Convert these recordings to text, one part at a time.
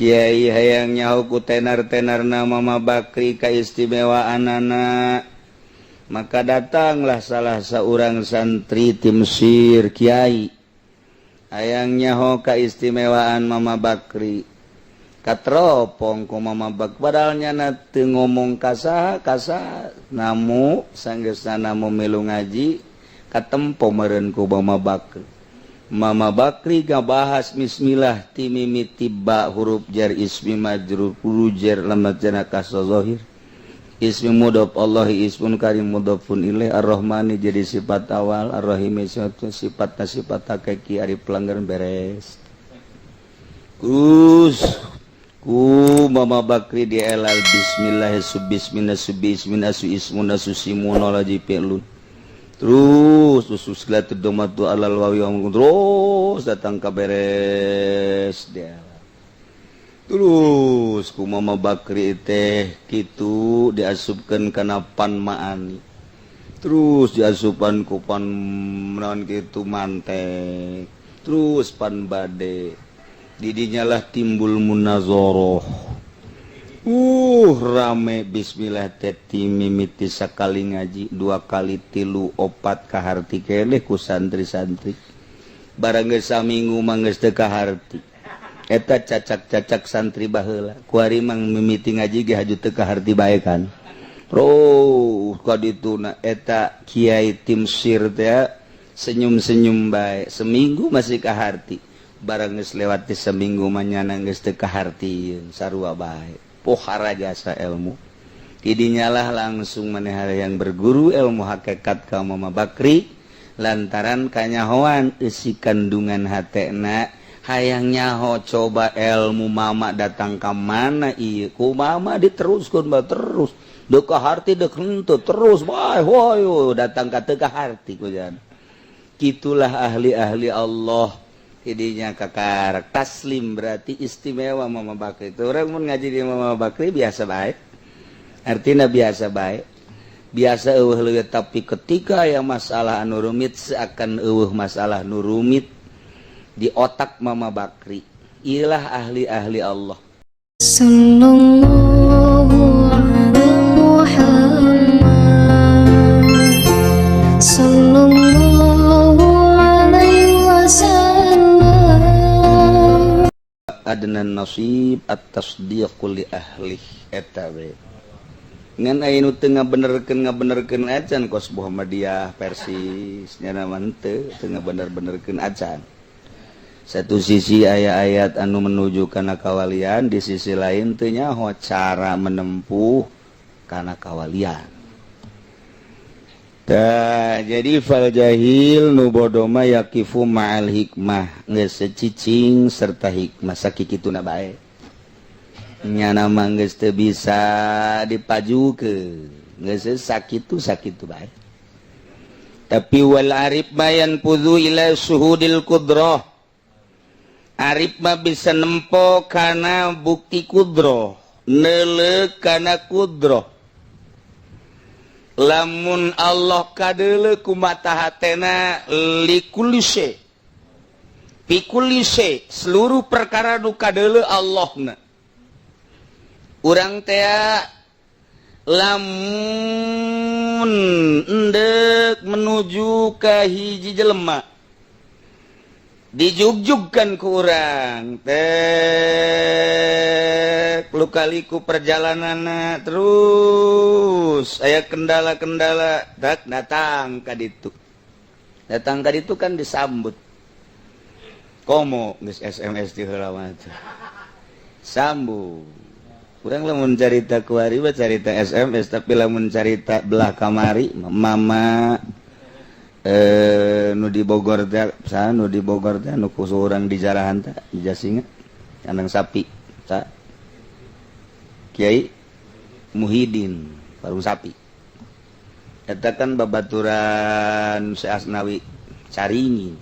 Kiai hayang nyaho ku tenar-tenarna Mama Bakri kaistimewaanana, maka datanglah salah seorang santri ti Mesir. Kiai hayang nyaho keistimewaan Mama Bakri, katropong ku Mama Bakri, padahal nyana teu ngomong ka saha ka saha. Namu sanggeusna namu milu ngaji, katempo meureun ku Mama Bakri. Mama Bakri ngabahas bismillah ti mimiti ba huruf jar ismi majrur, huruf jar lambat jana kasra zahir, ismi mudhof, Allah ismun karim mudhofun ilaih, ar-Rahmani jadi sifat awal, ar-Rahim sifat sifat sifat hakiki, ari pelanggaran beres. Terus ku Mama Bakri dielal bismillah subismillah subismillah su ismun su simun lagi fi'lun, terus terus tu alal wawi, terus datang ke beres dia. Terus ku Mama Bakri teh kitu diasupkeun kana pan maani, terus diasupan ku pan naon kitu mantek, terus pan bade didinyalah timbul munazoroh. Rame bismillah teh mimiti sakali ngaji, dua kali, tilu, opat, kaharti keleh ku santri-santri. Barang geus saminggu mah geus teu kaharti. Eta cacak-cacak santri baheula kuari mang mimiti ngaji ge haju teu kaharti bae kan. Terus ka dituna eta kiai ti Mesir teh senyum-senyum bae. Seminggu masih kaharti, barang geus lewat di seminggu mah nyana geus teu kaharti, sarua bae. Pohara jasa ilmu. Tidinyalah langsung maneh yang berguru ilmu hakikat ka Mama Bakri lantaran kanyahoan isi kandungan hatena, hayang nyaho coba ilmu mama datang ke mana ieu. Ku mama diteruskeun ba, terus deu kaharti deuk henteu, terus bae hoyo datang ka teu kaharti ku jan. Gitulah ahli-ahli Allah. Idinya kakar taslim, berarti istimewa Mama Bakri itu. Orang mun ngaji di Mama Bakri biasa baik, artinya biasa baik, biasa eueuh leuwih. Tapi ketika yang masalah anu rumit, seakan eueuh masalah nu rumit di otak Mama Bakri. Ilah ahli-ahli Allah. Sallallahu ala Muhammad. Sallallahu alaihi wasallam. Adnan nasib at-tasdiqu li ahli eta we. Ngan aya nu teu ngabenerkeun ngabenerkeun acan, kos Muhammadiyah, Persis, nya mah teu teu ngabener-benerkeun acan. Satu sisi aya ayat anu menuju kana kawalian, di sisi lain teu nyaho cara menempuh kana kawalian. Tah, jadi fal jahil nu bodoh mah yaqifu ma'al hikmah, geus cicing serta hikmah, sakikituna bae. Nyana mah geus teu bisa dipajukeun, geus sakitu sakitu bae. Tapi wal arif ma yanfudhu ila syuhudil qudrah. Arif mah bisa nempo kana bukti kudroh, neuleuh kana kudroh. Lamun Allah kadeuleu ku mata hatena, likulli syai fi kulli syai, seluruh perkara nu kadeuleu Allahna. Urang teh lamun endek menuju ka hiji jelema, dijugjugkan ku urang teh lukaliku perjalanan, terus aya kendala-kendala tak, datang ka ditu, datang ka ditu kan disambut. Komo geus SMS di heula mah teh. Sambung urang lamun carita kuari mah carita SMS, tapi lamun carita belah kamari mama nu di Bogor teh saha, nu di Bogor teh nu ku urang di jarahan teh, di Jasinga, kandang sapi sa, Kiai Muhidin Parung Sapi. Eta kan babaturan Syekh Asnawi Caringin,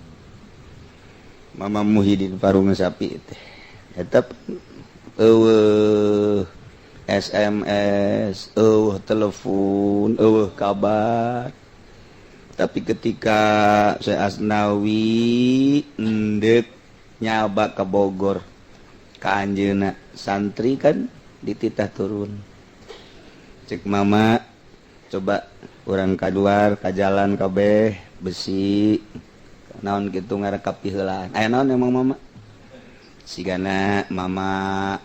Mama Muhidin Parung Sapi teh. Eta eueuh SMS, eueuh telepon, eueuh kabar. Tapi ketika Syekh Asnawi endek nyaba ke Bogor. Ka anjeunna santri kan dititah turun. Cek Mama, coba urang kaluar ka jalan kabeh besi naon kitu ngarekap heulaan. Aya naon emang, Mama? Sigana Mama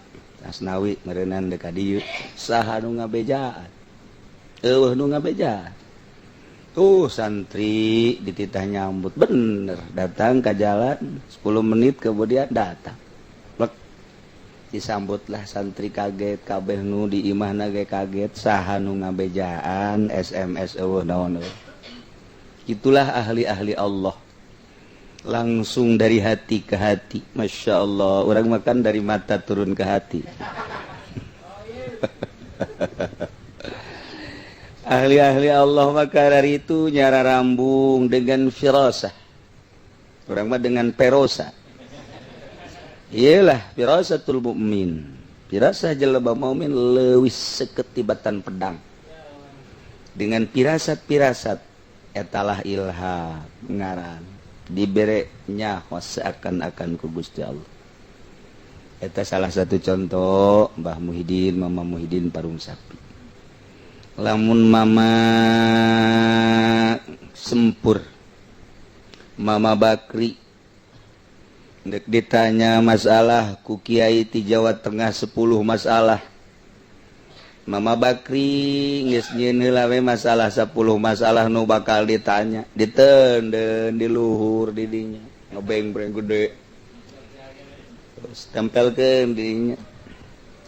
Asnawi meureunan deuk ka dieu. Saha nu ngabejaan? Euweuh nu ngabejaan. Tuh santri dititah nyambut, bener datang ke jalan 10 menit kemudian datang. Plek. Disambutlah santri, kaget kabeh, nu di imahna ge kaget, saha nu ngabejaan, SMS euweuh, naon euweuh. Itulah ahli-ahli Allah, langsung dari hati ke hati. Masya Allah, orang makan dari mata turun ke hati. Ahli-ahli Allah maka dari itu nyara rambung dengan firasah, orang mah dengan perosa. Iyalah, firasatul mukmin, firasah jelema mukmin leuwih seketibatan pedang. Dengan pirasat-pirasat etalah ilham ngaran, dibere nyaho seakan-akan ku Gusti Allah. Eta salah satu contoh Mbah Muhyiddin, Mama Muhyiddin Parung Sapi. Lamun Mama Sempur, Mama Bakri dek ditanya masalah ku kiai di Jawa Tengah 10 masalah, Mama Bakri geus nyieun heula we masalah, 10 masalah nu bakal ditanya, ditenden di luhur di dinya, ngebengbreng gede, terus tempelkeun di dinya.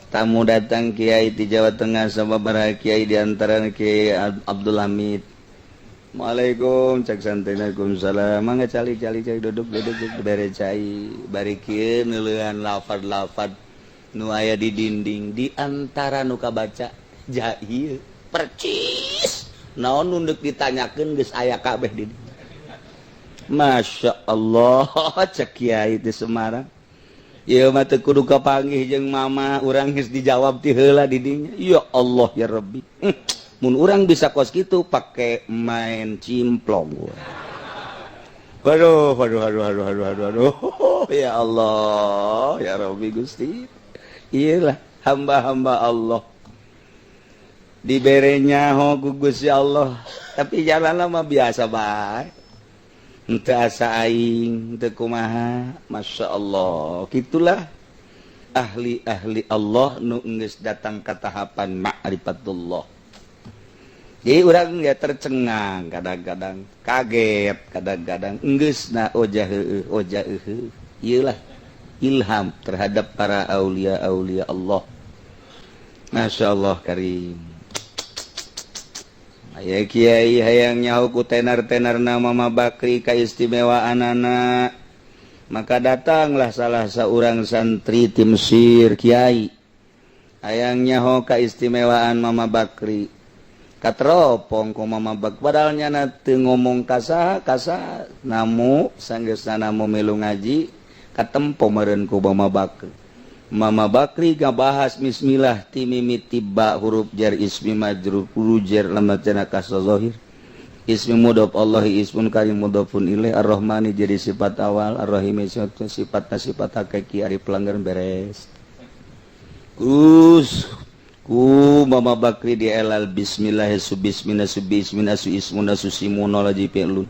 Tamu datang, kiai di Jawa Tengah, sama para kiai, di antara Kiai Abdul Hamid. Assalamualaikum, cek santai. Waalaikumsalam, mangga calik calik calik, duduk duduk duduk. Bere cai, bari kieu neuleuhan lafad-lafad nu aya di dinding. Di antara nu kabaca jahil percis naon nu deuk ditanyakeun geus aya kabeh di dinya. Masya Allah, cek kiai di Semarang, ieu mah teu kudu kapanggih jeung Mama, urang geus dijawab ti heula di dinya. Ya Allah ya Rabbi. Mun urang bisa kos kitu, pake main cimplong. Waduh, waduh, aduh, aduh, aduh, aduh, aduh. Ya Allah ya Rabbi Gusti, iyalah hamba-hamba Allah diberenya ho ku Gusti Allah, tapi jalan mah biasa bae, henteu asa aing teu kumaha. Masya Allah, gitulah ahli-ahli Allah nu geus datang ke tahapan ma'rifatullah. Jadi orang ya tercengang kadang-kadang, kaget kadang-kadang, enggeus na ojah heueuh, ojah heueuh. Iyalah ilham terhadap para aulia-aulia Allah. Masya Allah karim. Aya kiai hayang nyaho ku tenar-tenar nama Mama Bakri kaistimewaan anak, maka datanglah salah seorang santri tim Mesir, kiai hayang nyaho kaistimewaan Mama Bakri, kateropong ku Mama Bakri, padahal nyana teu ngomong kasa kasa namu. Sanggeusna namu milu ngaji, katempo meureun ku Mama Bakri. Mama Bakri ngabahas bismillah ti mimiti ba huruf jar ismi majrur, huruf jar lambat cenah kasra zahir, ismi mudhof, Allahi ismun karim mudhofun ilaih, ar-rahmani jadi sifat awal, ar-rahimi sifat sifatna sifat hakiki, ari pelanggan beres. Terus ku Mama Bakri dielal bismillah su bismillah su bismillah su ismuna su simuna laji fi'lun,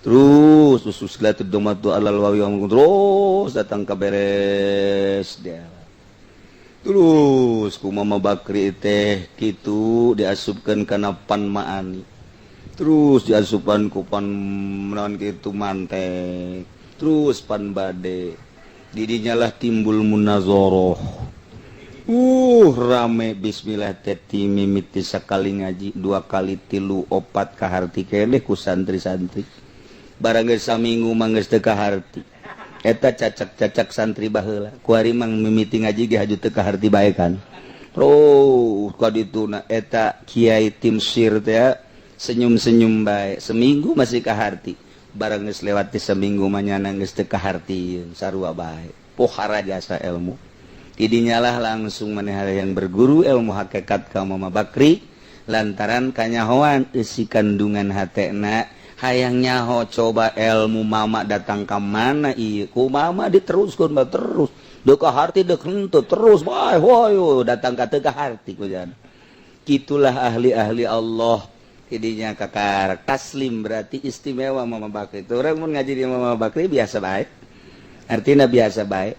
terus usus domatu alal wawi, terus datang ke beres dia. Terus ku Mama Bakri teh kitu diasupkeun kana pan maani, terus diasupan ku pan naon kitu mantek, terus pan bade didinyalah timbul munazoroh. Rame bismillah teh mimiti sekali ngaji, dua kali, tilu, opat, kaharti keneh ku santri-santri. Barang geus saminggu mah geus teu kaharti. Eta cacak-cacak santri baheula kuari mang mimiti ngaji ge haju teu kaharti bae kan. Terus ka dituna eta kiai tim sir teh senyum-senyum bae, seminggu masih kaharti. Barang geus lewat ti seminggu mah nyana geus teu kaharti, sarua bae, pohara jasa ilmu. Tidinyalah langsung maneh yang berguru ilmu hakikat ka Mama Bakri lantaran kanyahoan isi kandungan hatena hayang nyaho, coba ilmu Mama datang ke mana ieu, ku Mama diteruskeun, terus Deu kaharti deuk henteu terus bae hoyo datang ka teu kaharti ku jana. Kitulah ahli-ahli Allah tidinya kakar taslim berarti istimewa Mama Bakri. Itu orang mun ngaji di Mama Bakri biasa bae. Artinya biasa bae.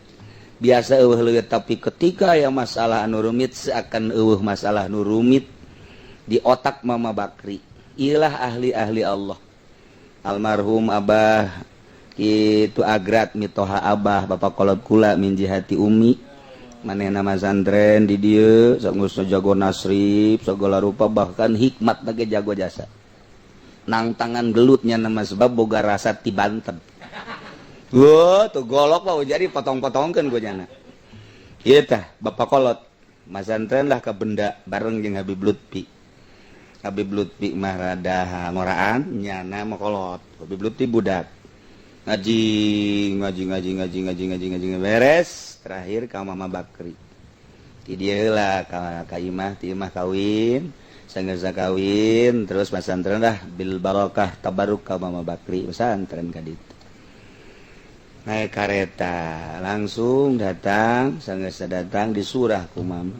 Biasa eueuh leuwih, tapi ketika yang masalah anu rumit seakan eueuh masalah nu rumit di otak Mama Bakri. Ilah ahli-ahli Allah. Almarhum Abah itu agrat mitoha Abah bapak kolot kula min jihati umi manehna masantren di dieu sok jago nasrib segala rupa, bahkan hikmat lagi jago jasa nang tangan gelutnya nama sebab boga rasa ti Banten. Wah, tuh golok mau jadi potong-potongkeun ku nyana. Ieu tah bapak kolot masantren lah ke benda bareng jeung Habib Lutfi. Habib Lutfi mah rada ngoraan, nyana mah kolot. Habib Lutfi budak ngaji ngaji ngaji ngaji ngaji ngaji ngaji beres terakhir ka Mama Bakri ti dieu heula ka imah, ti imah kawin, sanggeus kawin terus pesantren lah bil barokah tabaruk ka Mama Bakri pesantren ka ditu. Naik kareta langsung datang, sanggeus datang disurah ku mama.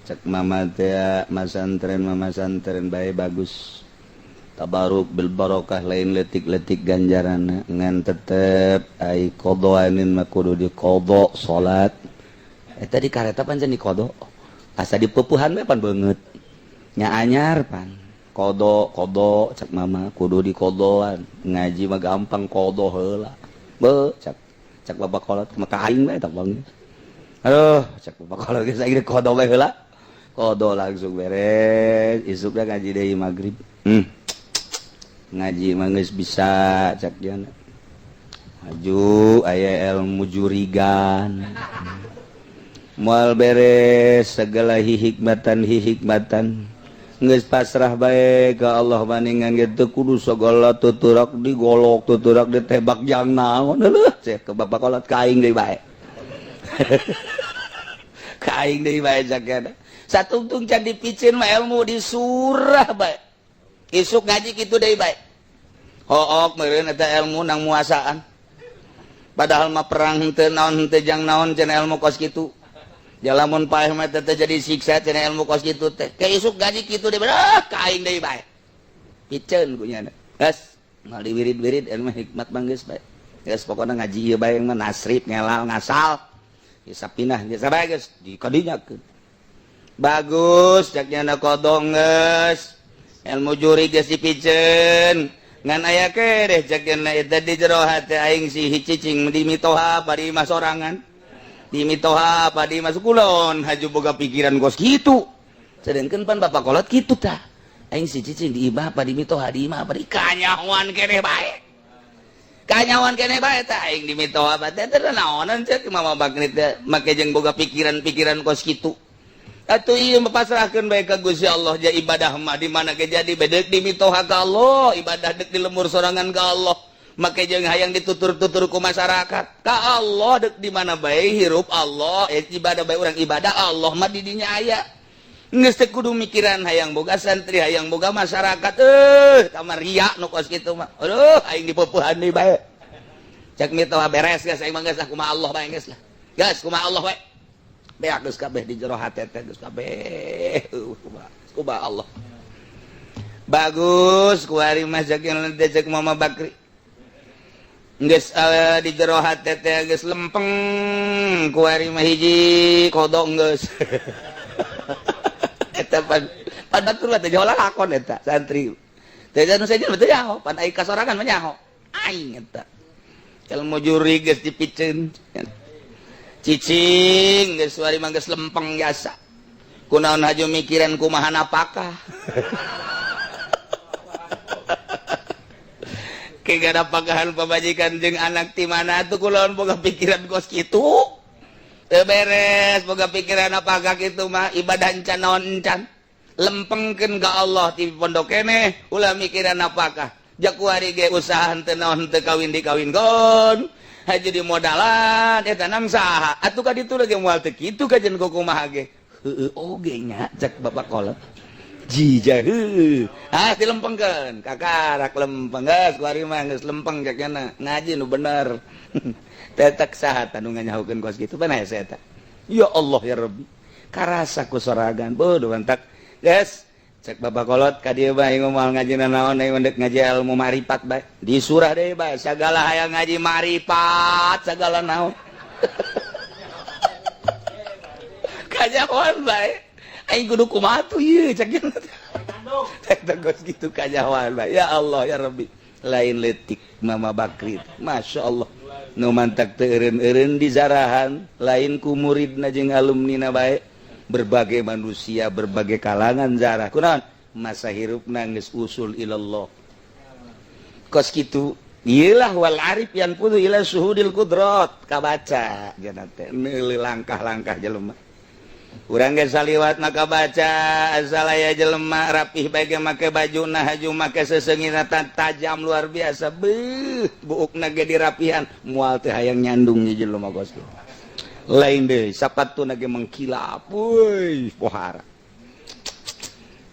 Cek mama teh masantren, mama santren bae bagus, tabaruk bil barokah, lain letik-letik ganjaran, ngan tetep ai qadaanin mah kudu di qada salat. Eta di kareta pancen di qada, asa dipupuhan we pan beungeut nya anyar pan qada qada. Cek mama kudu di qadaan, ngaji mah gampang, qada heula. Be cek cek bapak kolot maka aing we tah bang. Aduh, cek bapak kolot geus aing qada we heula. Qada langsung beres, isukna ngaji deui magrib. Ngaji mah geus bisa cek dia. Maju aya ilmu jurigan moal beres segala hikmatan hikmatan, geus pasrah bae ka Allah maningan gitu kudu segala tuturak digolok, tuturak ditebak jang naon. Leuh cek ke bapak kolot ka aing deui bae, ka aing deui bae cek. Satungtung can dipicin mah ilmu disurah bae. Isuk ngaji kitu deui bae. Hook meureun eta ilmu nang muasaan, padahal mah perang henteu naon henteu jang naon cenah ilmu kos kitu. Jalamun paeh mah teh jadi siksa cenah ilmu kos kitu teh. Ke isuk gaji kitu deui, ah ka aing deui bae. Piceun ku nyana. Geus moal diwirid-wirid ilmu hikmat mah geus bae. Geus pokona ngaji ieu bae mah nasrib ngelal ngasal. Geus sapinah geus bae geus dikadinyakeun. Bagus cek nyana kodong geus. Ilmu juri geus dipiceun. Ngan aya keneh cek nyana eta di jero hate aing si cicing di mitoha apa di imah sorangan. Di mitoha apa di imah kulon haju boga pikiran kos kitu. Sedengkeun pan bapak kolot kitu tah. Aing si cicing di imah apa di mitoha, di imah apa di kanyahoan keneh bae. Kanyahoan keneh bae tah aing di mitoha apa teh teh naonan cek Mama Bakri teh make jeung boga pikiran-pikiran kos kitu. Atuh ieu mapasrahkeun bae ka Gusti Allah ja ibadah mah di mana ge jadi bedek di mitoha ka Allah, ibadah dek di lemur sorangan ka Allah. Make jeung hayang ditutur-tutur ku masyarakat. Ka Allah dek di mana bae hirup Allah, ibadah bae urang ibadah Allah mah di dinya aya. Geus teu kudu mikiran hayang boga santri, hayang boga masyarakat. Kamar ria nu kos kitu mah. Aduh, aing dipupuhan deui bae. Cek mitoha beres geus aing mah geus lah kumaha Allah bae geus lah. Geus kumaha Allah bae. Beak geus kabeh di jero hate teh geus kabeh kumaha Allah. Bagus kuari mah cek Mama Bakri. Geus di jero hate teh geus lempeng kuari mah hiji kodong geus. Eta pan pan batur teh jauh lakon eta santri. Teh nu sejen teh nyaho, pan ai kasorangan mah nyaho. Aing eta. Ilmu juri geus dipiceun. Cicing geus wari mah geus lempeng jasa. Kunaon haju mikiran kumaha napakah. Ke gada pakahan pamajikan jeung anak ti mana atuh kulaon boga pikiran kos kitu. Teu beres boga pikiran apakah kitu mah ibadah encan naon encan. Lempengkeun ka Allah ti pondok keneh ulah mikiran apakah. Jakuari ge usaha henteu naon henteu kawin dikawinkeun. Haji di modalan eta nang saha atuh ka ditu lagi moal teu kitu kajen kumaha ge. Heueuh oge nya cek bapak kolot. Jija heueuh. Ah dilempengkeun kakarak lempeng geus kuari mah geus lempeng cek nya ngaji nu bener. Tetek saha anu nganyahokeun kos kitu pan aya eta. Ya Allah ya Rabbi. Karasa ku sorangan. Bodoh mantak. Guys, cek bapak kolot ka dieu bae moal ngaji naon aing ndek ngaji ilmu marifat bae. Di surah deui bae sagala hayang ngaji marifat sagala naon. Kanyahoan bae. Aing kudu kumaha tuh ieu cek jeung. Tegas gitu kanyahoan bae. Ya Allah ya Rabbi. Lain letik Mama Bakri. Masya Allah. Nu mantak teu eureun-eureun di zarahan, lain ku muridna jeung alumnina bae. Berbagai manusia, berbagai kalangan zarah. Kunaon? Masa hirupna geus usul ilallah. Kos kitu, iyalah wal arif yang kudu ila suhudil kudrat kabaca jana teh meuli langkah-langkah jelema. Urang ge saliwat maka baca asal aya jelema rapih bae ge make bajuna haju make seseungina tajam luar biasa. Beuh, buukna ge dirapihan moal teh hayang nyandung nya jelema kos kitu. Lain deui sapatuna ge mengkilap euy pohara.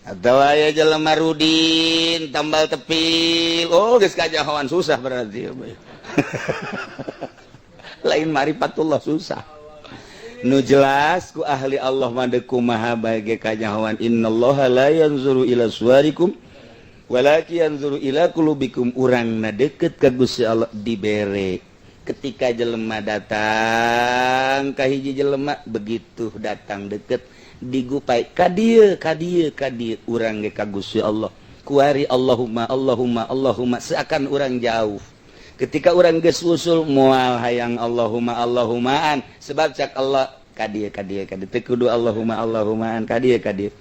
Atau aya jelema rudin tambal tepil, oh geus kajahoan susah berarti. Lain marifatullah susah. Nu jelas ku ahli Allah mah deuk kumaha bae ge kanyahoan innallaha la yanzuru ila suwarikum walakin yanzuru ila qulubikum. Urangna deukeut ka Gusti Allah dibere. Ketika jelema datang ka hiji jelema, begitu datang deket digupai ka dieu ka dieu ka dieu urang ge ka Gusti Allah kuari Allahumma Allahumma Allahumma seakan urang jauh. Ketika urang geus usul moal hayang Allahumma Allahumaan sebab cak Allah ka dieu ka dieu ka dieu teu kudu Allahumma Allahumaan ka dieu ka dieu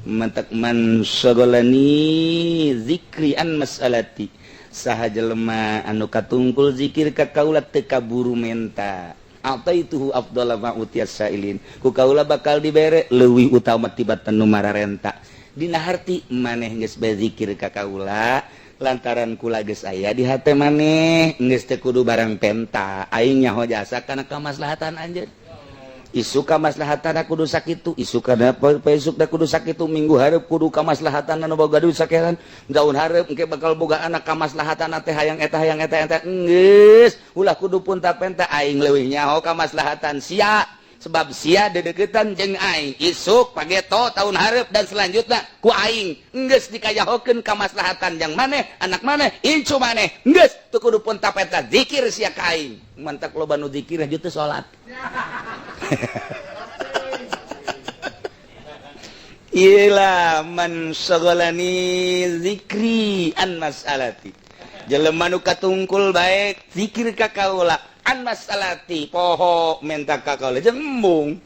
mantak man syaghalani zikri an mas'alati saha jelema anu katungkul zikir ka kaula teu kaburu menta ataituhu afdhala ma utiyas sailin ku kaula bakal dibere leuwih utama tibatan nu mararenta. Dina harti maneh geus bae zikir ka kaula lantaran kula geus aya di hate maneh geus teu kudu barang penta aing nyaho jasa kana kamaslahatan anjeun. Isu kamaslahatan kudu sakitu, isu kana besok da kudu sakitu, minggu hareup kudu kamaslahatan anu boga duit sakehan, daun hareup engke bakal boga anak kamaslahatan teh hayang eta hayang eta eta geus ulah kudu punta penta aing leuwih nyaho kamaslahatan sia sebab sia dedeketan jeung aing isuk pageto tahun hareup dan selanjutnya ku aing geus dikayahokeun kamaslahatan jang maneh anak maneh incu maneh geus teu kudu punta penta zikir sia ka aing mantak loba nu zikir aja teu salat. Ila man syaghalani zikri an mas'alati jelema nu katungkul bae zikir ka kaula an mas'alati poho menta ka kaula jembung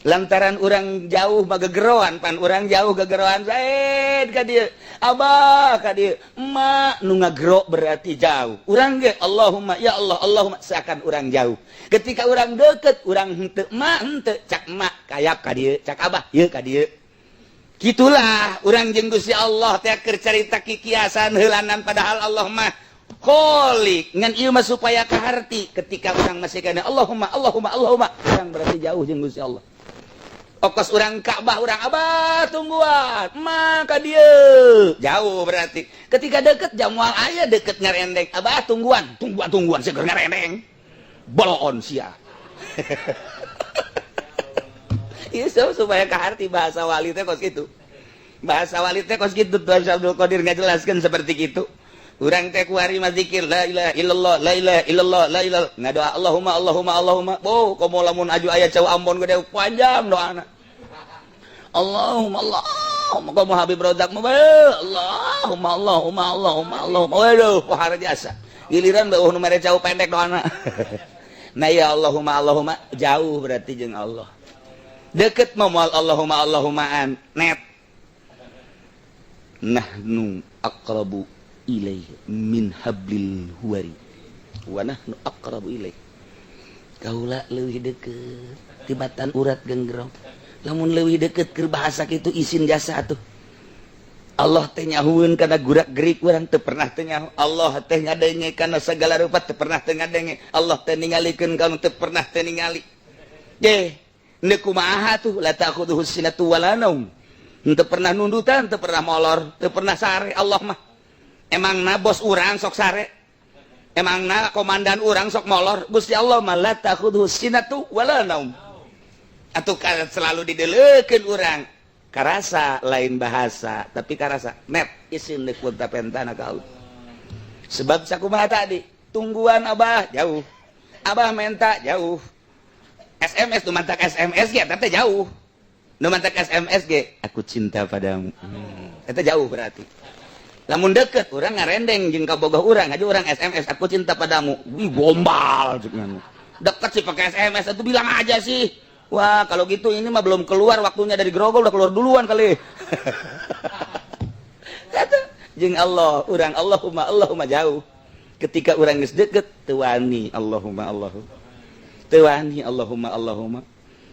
lantaran urang jauh mah gegeroan pan urang jauh gegeroan zaid ka dieu abah ka dieu emak nu ngagero berarti jauh urang ge Allahumma ya Allah Allahumma seakan urang jauh. Ketika urang deket urang henteu emak henteu cak emak kayap ka dieu cak abah ieu ka dieu. Gitulah urang jeung Gusti Allah teh keur carita kikiasan heulanan padahal Allah mah Kholiq ngan ieu mah supaya kaharti ketika urang masih kana Allahumma Allahumma Allahumma urang berarti jauh jeung Gusti Allah. Okos urang Ka'bah urang abah tungguan maka dieu jauh berarti. Ketika deket jamual aya deket ngarendeng abah tungguan tungguan tungguan seger ngarendeng bolon sia. Ieu supaya kaharti bahasa wali teh kos kitu. Bahasa wali teh kos kitu Tuan Abdul Qadir ngajelaskeun seperti kitu. Urang teh kuari mah zikir la ilaha illallah la ilaha illallah la ilaha ngadoa Allahumma Allahumma Allahumma. Boh komo lamun aju aya cau Ambon gede panjang doana. Allahumma Allahumma komo Habib Rozak mah Allahumma Allahumma Allahumma Allahumma. Waduh pohara jasa. Giliran beuh nu mere cau pendek doana. Nah ya Allahumma Allahumma jauh berarti jeung Allah. Deket mah moal Allahumma Allahumaan net. Nahnu aqrabu ilaih min hablil huwari wa nahnu aqrabu ilaih. Kaula leuwih deukeut tibatan urat genggerong. Lamun leuwih deukeut keur bahasa kitu isin jasa atuh. Allah teh nyahueun kana gurak-gerik urang teu pernah teu nyaho. Allah teh ngadenge kana sagala rupa teu pernah teu ngadenge. Allah teh ningalikeun ka nu teu pernah teu ningali. Ge, neuk kumaha tuh la ta'khudhuhu sinatu wala naum. Teu pernah nundutan, teu pernah molor, teu pernah sare Allah mah. Emang na bos urang sok sare. Emang na komandan urang sok molor? Gusti Allah mah la ta'khudzuhu sinatu wala naum. Atuh selalu dideleukeun urang. Karasa lain bahasa, tapi karasa net isin deuk pentana ka Allah. Sebab sakumaha tadi, tungguan Abah jauh. Abah menta jauh. SMS nu mantak SMS ge eta teh jauh. Nu mantak SMS ge aku cinta padamu. Eta jauh berarti. Lamun deket urang ngarendeng jeung kabogoh urang aja, urang SMS "Aku cinta padamu", wih, gombal cek. Deket sih pakai SMS itu, bilang aja sih. Wah, kalau gitu ini mah belum keluar waktunya dari grogol udah keluar duluan kali. Kata jeung Allah urang Allahumma Allahumma jauh. Ketika urang geus deket, teu wani Allahumma Allahumma, teu wani Allahumma Allahumma.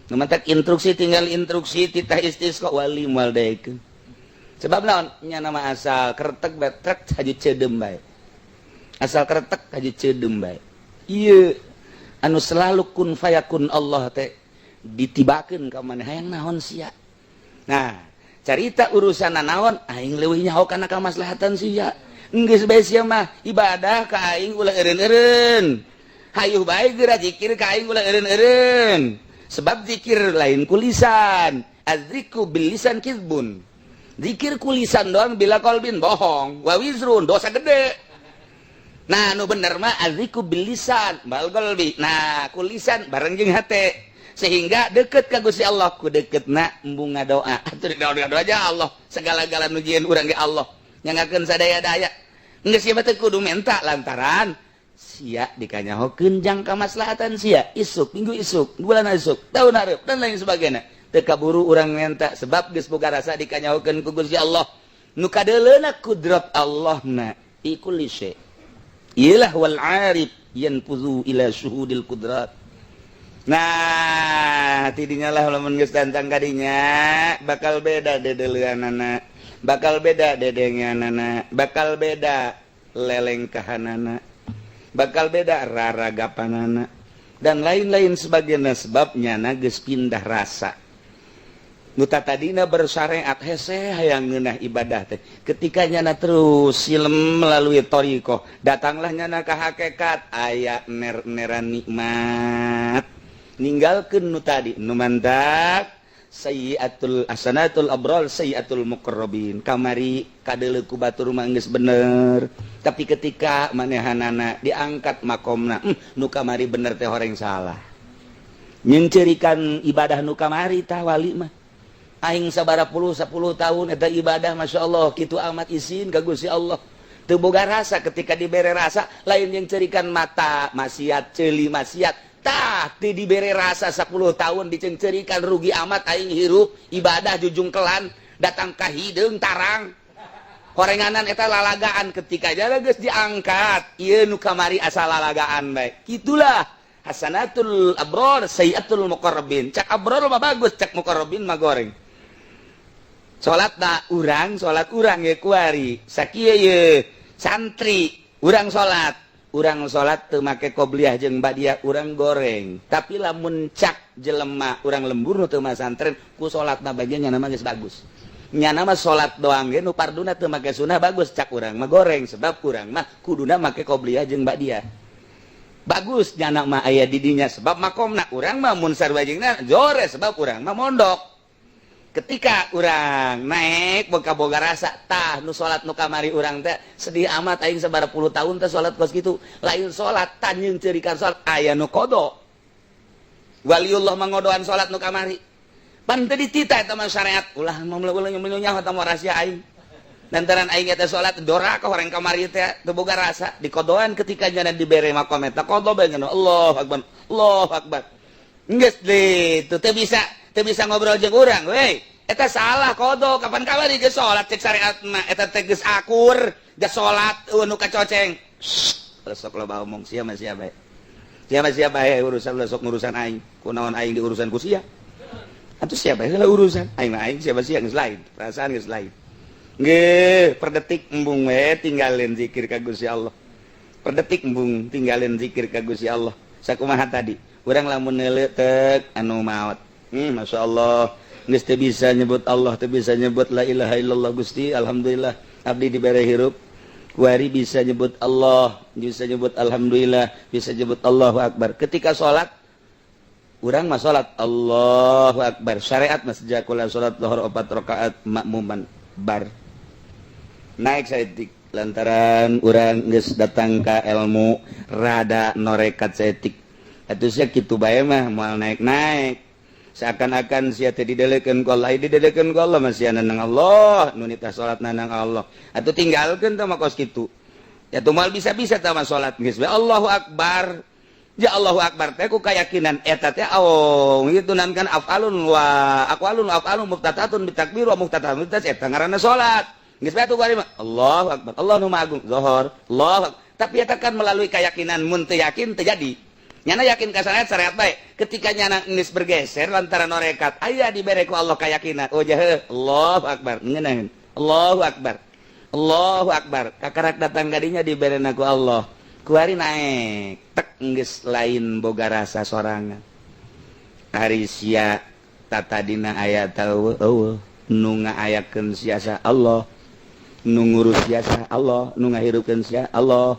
Nu mantak instruksi, tinggal instruksi titah istisqa, wali moal daekeun. Sebab naon? Nya nama asal kretek betrek haji ceudeum bae, asal kretek haji ceudeum bae. Ieu anu selalu kun fayakun Allah teh ditibakeun ka maneh, hayang naon sia? Nah, carita urusan naon, aing leuwih nyaho kana kamaslahatan sia. Geus bae sia mah ibadah ka aing ulah eureun-eureun, hayuh bae geura zikir ka aing ulah eureun-eureun, sebab zikir lain ku lisan. Adzikru bil lisan kizbun. Zikir ku lisan doang bila qalbin bohong, wa wizrun, dosa gede. Nah, nu bener mah adzikru bil lisan bal qalbi. Nah, ku lisan bareng jeung hate sehingga deket ka Gusti Allah. Ku deketna embung ngadoa atuh, doa doa aja Allah segala-gala nu jieun urang ge Allah nyangakeun sadaya-daya. Geus sia teh kudu menta lantaran sia dikanyahokeun jang kamaslahatan sia isuk, minggu isuk, bulan isuk, tahun hareup, dan lain sebagainya. Teu kaburu urang menta sebab geus boga rasa dikanyahokeun ku Gusti Allah nu kadeuleuna kudrat Allah na fi kulli syai. Iyalah, wal arif yanfuzu ila syuhudil kudrat. Nah, tidinya lah lamun geus datang kadinya bakal beda dedeleuanana, bakal beda dedenganana, bakal beda lelengkahanana, bakal beda raragapanana, dan lain-lain sebagainya, sebabnya na geus pindah rasa. Nu tadina bersyariat hese hayang ngeunah ibadah teh, ketika nyana terus silem melalui thoriqoh, datanglah nyana ka hakikat, aya ner-neran nikmat, ninggalkeun nu tadi. Nu mantak sayyiatul hasanatul abrar sayyiatul muqarrabin. Kamari kadeuleu ku batur mah geus bener, tapi ketika manehanana diangkat makomna, nu kamari bener teh horeng salah, nyengcerikan ibadah nu kamari. Tah, wali mah aing sabara puluh 10 tahun eta ibadah, Masya Allah, kitu amat isin ka Gusti Allah, teu boga rasa. Ketika dibere rasa, lain yang cerikan mata maksiat, ceuli maksiat. Tah, teu dibere rasa 10 tahun dicengcerikan, rugi amat aing hirup ibadah jujungkelan, datang ka hideung tarang horenganan eta lalagaan. Ketika jalan geus diangkat, ieu nu kamari asal lalagaan bae. Kitulah hasanatul abror sayyatul muqarrabin. Cak abror mah bagus, cak muqarrabin mah goreng. Salat na urang, salat urang ye kuari sakieu ye santri urang, salat urang, salat teu make qobliyah jeung badiah, urang goreng. Tapi lamun cak jelema urang lembur nu teu masantren, ku salatna bagian nyana mah geus bagus, nyana mah salat doang ge nu farduna teu make sunah bagus, cak urang mah goreng, sebab urang mah kuduna make qobliyah jeung badiah. Bagus nyana mah aya di dinya sebab makomna. Urang mah mun sarua jeung jore sebab urang mah mondok. Ketika urang naik boga-boga rasa, tah, nu salat nu kamari urang teh sedih amat, aing sabara puluh tahun teh salat kos kitu. Lain salat tanyeung cerikan salat, aya nu qada, waliullah mangodoan salat nu kamari pan teu ditita. Eta mah syariat, ulah ulah nyaho eta mah rahasia aing, lantaran aing eta salat doraka orang kamari teh teu boga rasa dikodoan. Ketika nyana dibere makom eta qada bae, Allahu akbar, Allahu akbar, geus teu bisa, teu bisa ngobrol jeung urang, "Weh, eta salah qada, kapan kamari geus salat, cek syariat mah eta teh geus akur, geus salat nu kacoceng." Sok loba omong sia mah, sia bae, sia mah, sia bae urusan, sok ngurusan aing. Kunaon aing diurusan ku sia atuh? Siapa heula urusan aing mah, aing siapa sia geus lain perasaan, geus lain. Nggih, per detik embung we tinggalin zikir ka Gusti Allah, per detik embung tinggalin zikir ka Gusti Allah. Sakumaha tadi urang lamun neuleuh anu maot, Masya Allah, geus teu bisa nyebut Allah, teu bisa nyebut la ilaha illallah. Gusti, alhamdulillah abdi dibere hirup. Kuari bisa nyebut Allah, bisa nyebut alhamdulillah, bisa nyebut Allahu akbar. Ketika salat urang mah salat Allahu akbar. Syariat mah sejak kula salat zuhur 4 rakaat makmuman bar. Naik saeutik lantaran urang geus datang ka ilmu rada norekat saeutik. Atuh sia kitu bae mah moal naik-naik. Seakan-akan sia teh didelekeun ku Allah, didelekeun ku Allah masih nang Allah, nu nitah salat nang Allah. Atuh tinggalkeun tah mah kos kitu. Ya tuh moal bisa-bisa tah mah salat geus we Allahu akbar. Ya Allahu akbar teh ku keyakinan eta teh oh itu nan kan afalun wa aqwalun wa afalun muftatatun bitakbir wa muftatatun bitas eta ngaranna salat. Geus bae atuh kuari mah Allahu akbar. Allah nu maha agung zuhur. Allahu akbar. Tapi eta kan melalui keyakinan, mun teu yakin teu jadi. Nyana yakin ka syariat, syariat bae. Ketika nyana geus bergeser lantaran norekat aya dibere ku Allah keyakinan. Oh jahe Allahu akbar. Ngeunaheun. Allahu akbar. Allahu akbar. Kakarak datang kadinya diberena ku Allah. Kuari naik tek geus lain boga rasa sorangan. Ari sia tatadina aya tahu eueuh nu ngaayakeun sia Allah, nu ngurus sia Allah, nu ngahirupkeun sia Allah.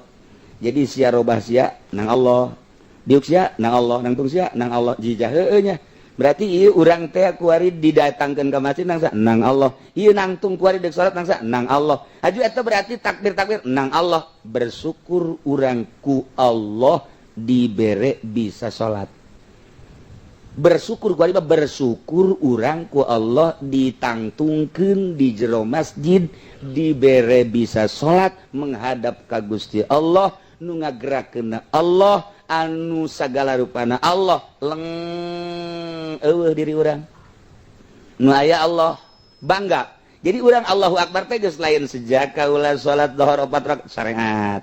Jadi sia robah sia nang Allah, diuk sia nang Allah, nangtung sia nang Allah jijah heueuh nya. Berarti ieu urang teh kuari didatangkeun ka masjid nang nang Allah. Ieu nangtung kuari deuk salat nang nang Allah. Haju eta berarti takbir-takbir nang Allah. Bersyukur urang ku Allah dibere bisa salat. Bersyukur kuari mah bersyukur urang ku Allah ditangtungkeun di jero masjid, dibere bisa salat menghadap ka Gusti Allah nu ngagerakeun Allah anu sagala rupana Allah leng eueuh diri urang nu aya Allah bangga. Jadi urang Allahu akbar teh geus lain sejak kaula salat zuhur 4 rakaat syariat.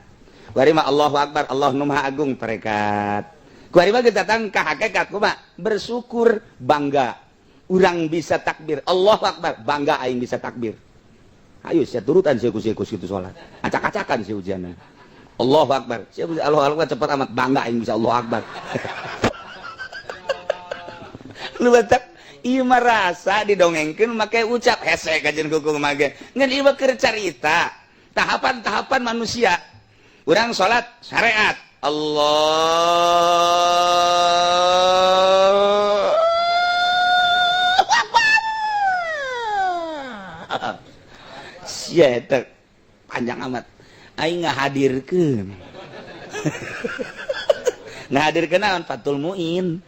Kuari mah Allahu akbar Allah nu maha agung tarekat. Kuari mah geus datang ka hakikat kumaha bersyukur bangga urang bisa takbir Allahu akbar bangga aing bisa takbir. Ayo sia turutan sia ku kitu salat. Acak-acakan sia ujianna. Allahu akbar. Siapa bisa Allahu akbar cepat amat bangga aing bisa Allahu akbar. Lu batak ieu mah rasa didongengkeun make ucap hese kajian kuku mage. Ngan ieu mah keur carita tahapan-tahapan manusia. Urang salat syariat. Allah akbar. Sia eta panjang amat. Aing ngahadirkeun. Ngahadirkeun naon Fathul Muin.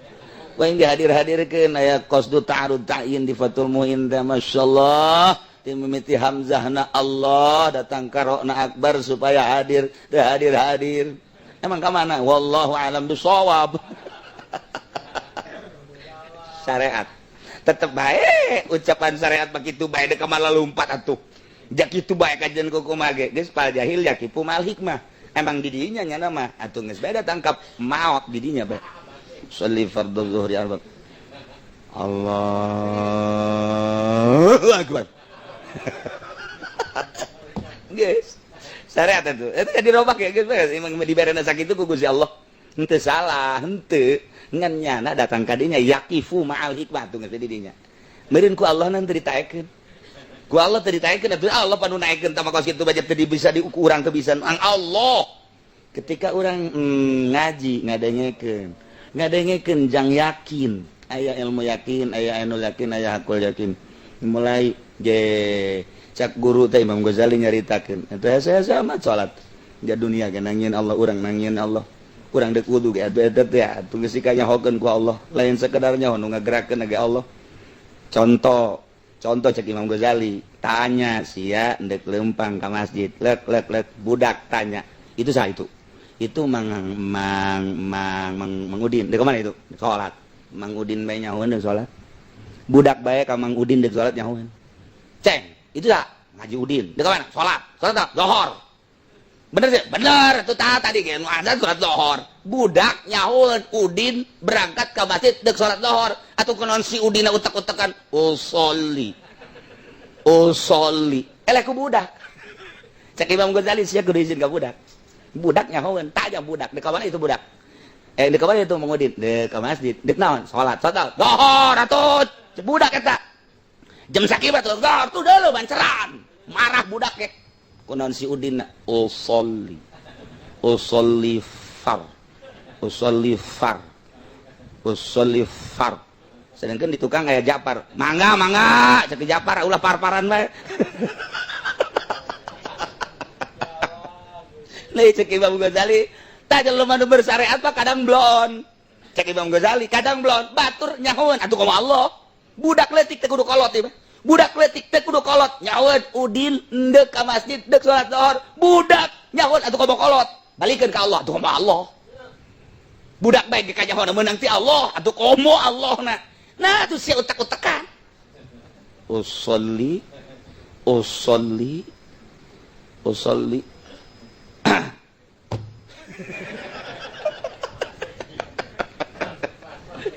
Aing dihadir-hadirkeun aya qasdu ta'arud ta'yin di Fathul Muin teh masyaallah. Ti mimiti hamzahna Allah datang ka rokna akbar supaya hadir, teu hadir-hadir. Emang ka mana? Wallahu alam bisawab. Syariat. Tetep bae ucapan syariat begitu bae deuk malah lumpat atuh. Jak kitu bae kajian kuku mage geus pal jahil yakifu mal hikmah. Emang didinya nyana mah atuh geus bae datangkap maot didinya bae. Sholli fardhu zuhri arba. Allahu akbar. Geus. Syariat itu. Eta dirobak ya geus bae emang diberena sakitu ku Gusti Allah. Henteu salah, henteu. Ngan nyana datang ka dinya yakifu ma'al hikmah tuh geus didinya. Meureun ku Allah nan teu ditaekeun. Ku Allah teu ditaekeun atuh Allah panu naekeun tah kos kitu bae teu bisa diukur urang teu bisa ang Allah. Ketika urang ngaji ngadengekeun, ngadengekeun jang yakin, aya ilmu yakin, aya ainul yakin, aya hakul yakin. Mulai ge cak guru teh Imam Ghazali nyaritakeun, eta saya amat salat. Ja dunia ge nangieun Allah, urang nangieun Allah. Urang deuk wudu ge atuh eta teh atuh geus kanyahokeun ku Allah, lain sekedar nyaho nu ngagerakeun ge Allah. Contoh contoh cek Imam Ghazali, tanya sia ndek lempang ka masjid, lek lek lek budak tanya, itu sah itu. Itu mang mang mang mang Mang Udin, dek mana itu? Salat. Mang Udin bae nyahoeun deuk salat. Budak bae ka Mang Udin deuk salat nyahoeun. Ceng, itu sah ngaji Udin. Dek mana? Salat. Salat tak? Zuhur. Bener sih? Bener, itu tadi ge nu azan salat zuhur. Budak nyahoeun Udin berangkat ke masjid deuk salat zuhur. Atuh kunaon si Udin utek-utekan usolli. Usolli. Eleh ku budak. Cek Imam Ghazali sia kudu izin ka budak. Budak nyahoeun, tanya budak, deuk ka mana itu budak? Deuk ka mana itu Mang Udin? Deuk ka masjid. Deuk naon? Salat. Salat. Zuhur atuh. Cek budak eta. Jam sakieu atuh zuhur tuh deuleu banceran. Marah budak ge. Kunaon si Udin usolli usolli far usolli far usolli far. Sedangkan di tukang kayak Japar, mangga mangga cek Japar ulah par-paran bae. Lain cek Imam Ghazali, tah jelema nu bersyariat mah kadang blon. Cek Imam Ghazali kadang blon, batur nyahoeun atuh kumaha Allah. Budak leutik teh kudu kolot ieu. Budak leutik teh kudu kolot, nyahoeun Udin endek ka masjid deuk salat zuhur, budak nyahoeun atuh kumaha kolot. Balikeun ka Allah atuh kumaha Allah. Budak bae ge kanyahoan meunang ti Allah atuh komo Allahna. Nah atuh sia utak-utakan. Usolli usolli usolli.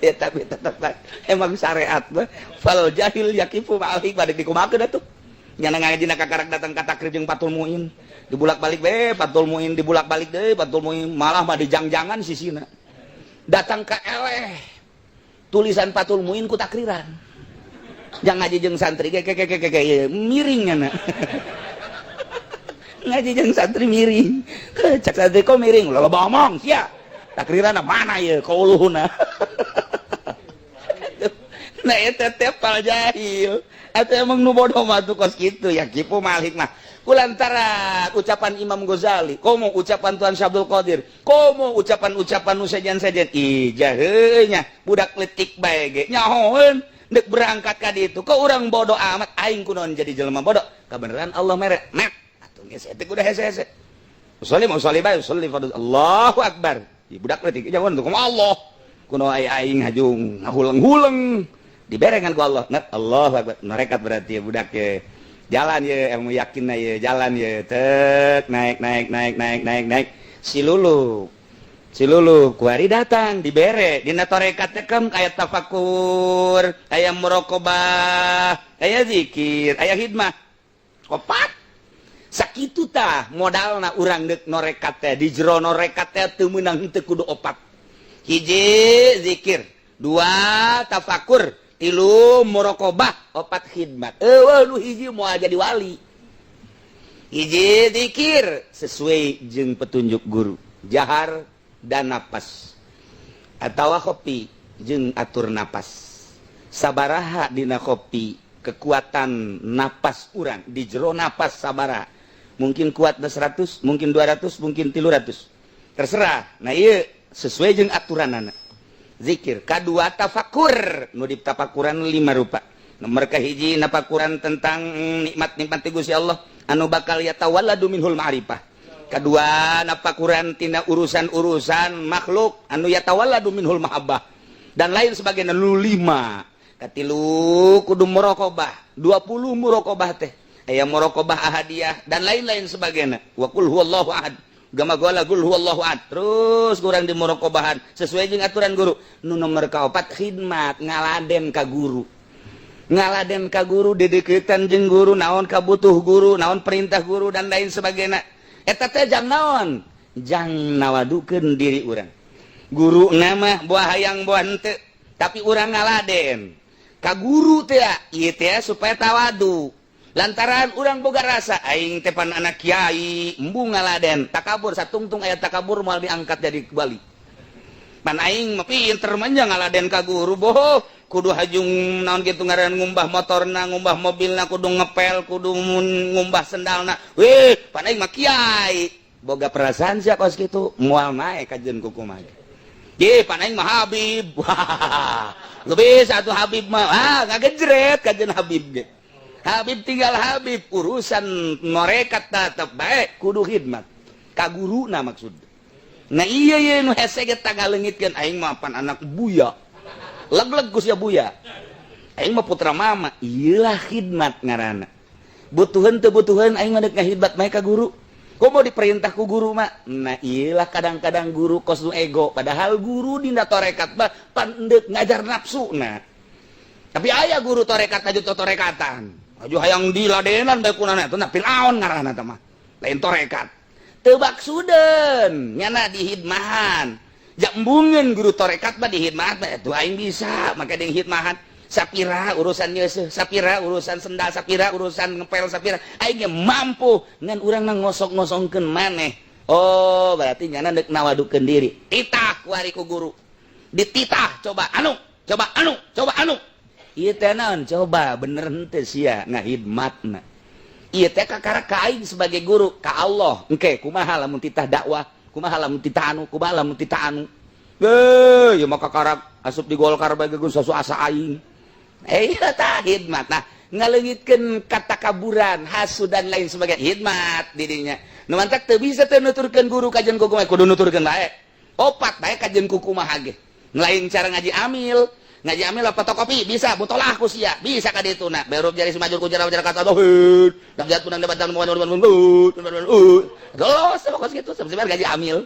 Ya tapi tetep emang syariat mah fal jahil yakifu ma'al hikmah dikumakeun atuh. Nyana ngajina kakarak datang ka takrib jeung Fathul Muin. Dibulak-balik we Fathul Muin, dibulak-balik deui Fathul Muin, malah mah dijang-jangan sisina. Datang ka eleh tulisan Fathul Muin ku takriran. Jang ngaji jeung santri ge ke miring nyana. Ngaji jeung santri miring. Cak santri kok miring, loba omong sia. Takriran mana ieu kauluhna. Nah eta teh pal jahil. Atau emang nu bodoh mah tuh kos kitu ya kipu mal hikmah. Kulantaran ucapan Imam Ghazali, komo ucapan Tuan Syekh Abdul Qadir, komo ucapan-ucapan nu sejen-sejen, ih jaheunya budak leutik bae ge nyahoeun deuk berangkat ka ditu. Kok urang bodoh amat aing kunaon jadi jelema bodoh. Kabeneran Allah mere mek atuh geus eta kudu hese-hese. Usolli mau usolli bae usolli fardhu Allahu akbar. Di budak leutik jangan tuh komo Allah. Kunaon aing hajung ngahuleng-huleng diberengan ku Allah. Nah, Allahu akbar. Nerekat berarti ya budak ya. Jalan ya, ilmu yakin ya, jalan ya, tek naik naik naik naik naik naik. Si Lulu kuari datang dibere dina tarekat teh kem aya tafakur, aya muraqabah, aya zikir, aya khidmah. Opat. Sakitu tah modalna urang deuk norekat teh di jero norekat teh teu meunang teu kudu opat. Hiji zikir, dua tafakur, tilu muraqabah, opat khidmat. Eueuh nu hiji moal jadi wali. Hiji zikir sesuai jeung petunjuk guru, jahar dan napas atawa kopi jeung atur napas. Sabaraha dina kopi kekuatan napas urang di jero napas sabaraha. Mungkin kuatna 100, mungkin 200, mungkin 300. Terserah. Nah ieu sesuai jeung aturanana. Zikir kadua tafakur nu ditafakuran 5 rupa. Nomor kahiji nafakuran tentang nikmat-nikmat ti Gusti Allah anu bakal yatawalladu minhul ma'rifah. Kedua nafakuran tina urusan-urusan makhluk anu yatawalladu minhul mahabbah dan lain sebagainya. Nu 5. Katilu kudu muraqabah, 20 muraqabah teh aya muraqabah ahadiyah dan lain-lain sebagainya. Wa qul huwallahu ahad. Gama gola gul huwallahu ahad. Terus kurang di muraqabahan sesuai jeung aturan guru. Nu nomor kaopat khidmat ngaladen ka guru. Ngaladen ka guru dedeukeutan jeung guru naon kabutuh guru, naon perintah guru dan lain sebagainya. Eta teh jang naon? Jang nawadukeun diri urang. Guru nama buah hayang buah henteu, tapi urang ngaladen ka guru teh ieu teh supaya tawadu. Lantaran urang boga rasa aing teh pan anak kiai, embung ngaladen, takabur satungtung aya takabur moal diangkat jadi wali. Pan aing mah pinter mah ngaladen ka guru boho, kudu hajung naon kitu ngaran ngumbah motorna, ngumbah mobilna, kudu ngepel, kudu ngumbah sendalna. Weh, pan aing mah kiai. Boga perasaan sia kos kitu, moal naek kajeun kukumaha. Ye, pan aing mah Habib. Wah, lebih satu Habib mah, ah ngagejret kajeun Habib ge. Habib tinggal Habib, urusan norekat tetep baik kudu khidmat ka guruna maksud. Nah iya iya nu hese ge tagaleungitkeun aing mah pan anak buya. Leg-leg ku sia buya. Aing mah putra mama, ieulah khidmat ngaranna. Butuheun teu butuheun aing mah deuk ngahidmat bae ka guru. Komo diperintah ku guru mah. Nah ieulah kadang-kadang guru kos nu ego, padahal guru dina tarekat mah pan deuk ngajar nafsuna. Tapi aya guru tarekat aju torekatan. Aju hayang diladenan bae kunana eta na Firaun ngaranna teh mah. Lain tarekat. Teu baksudeun nyana dihidmahan. Jambungeun guru tarekat mah dihidmahan mah atuh aing bisa make dihidmahan. Sapira urusan nyeuseuh, sapira urusan sendal, sapira urusan ngepel, sapira aing ge mampu ngan urang mah ngosok-ngosongkeun maneh. Oh, berarti nyana deuk nawadukeun diri. Titah kuari ku guru. Dititah coba anu, coba anu, coba anu. Ieu teh naon? Coba bener henteu sia ngahidmatna. Ieu teh kakara ka aing sebagai guru ka Allah. Engke kumaha lamun titah dakwah, kumaha lamun titah anu, kumaha lamun titah anu. Ge, ieu mah kakara asup di Golkar bae geus sasu asa aing. Iya tah hidmat. Nah, ngaleungitkeun katakaburan, hasud dan lain sebagainya. Hidmat didinya. Nu mantak teu bisa teu nuturkeun guru kajian kuku kudu nuturkeun bae. Opat bae kajian kuku mah ge. Lain cara ngaji amil. Ngaji amil apa fotokopi bisa mutolah ku sia, bisa ka ditu na. Beruf jari semajur ku jara kata tauhid. Dahjat punang debatan Gelos sama kos kitu sebenarnya ngaji amil.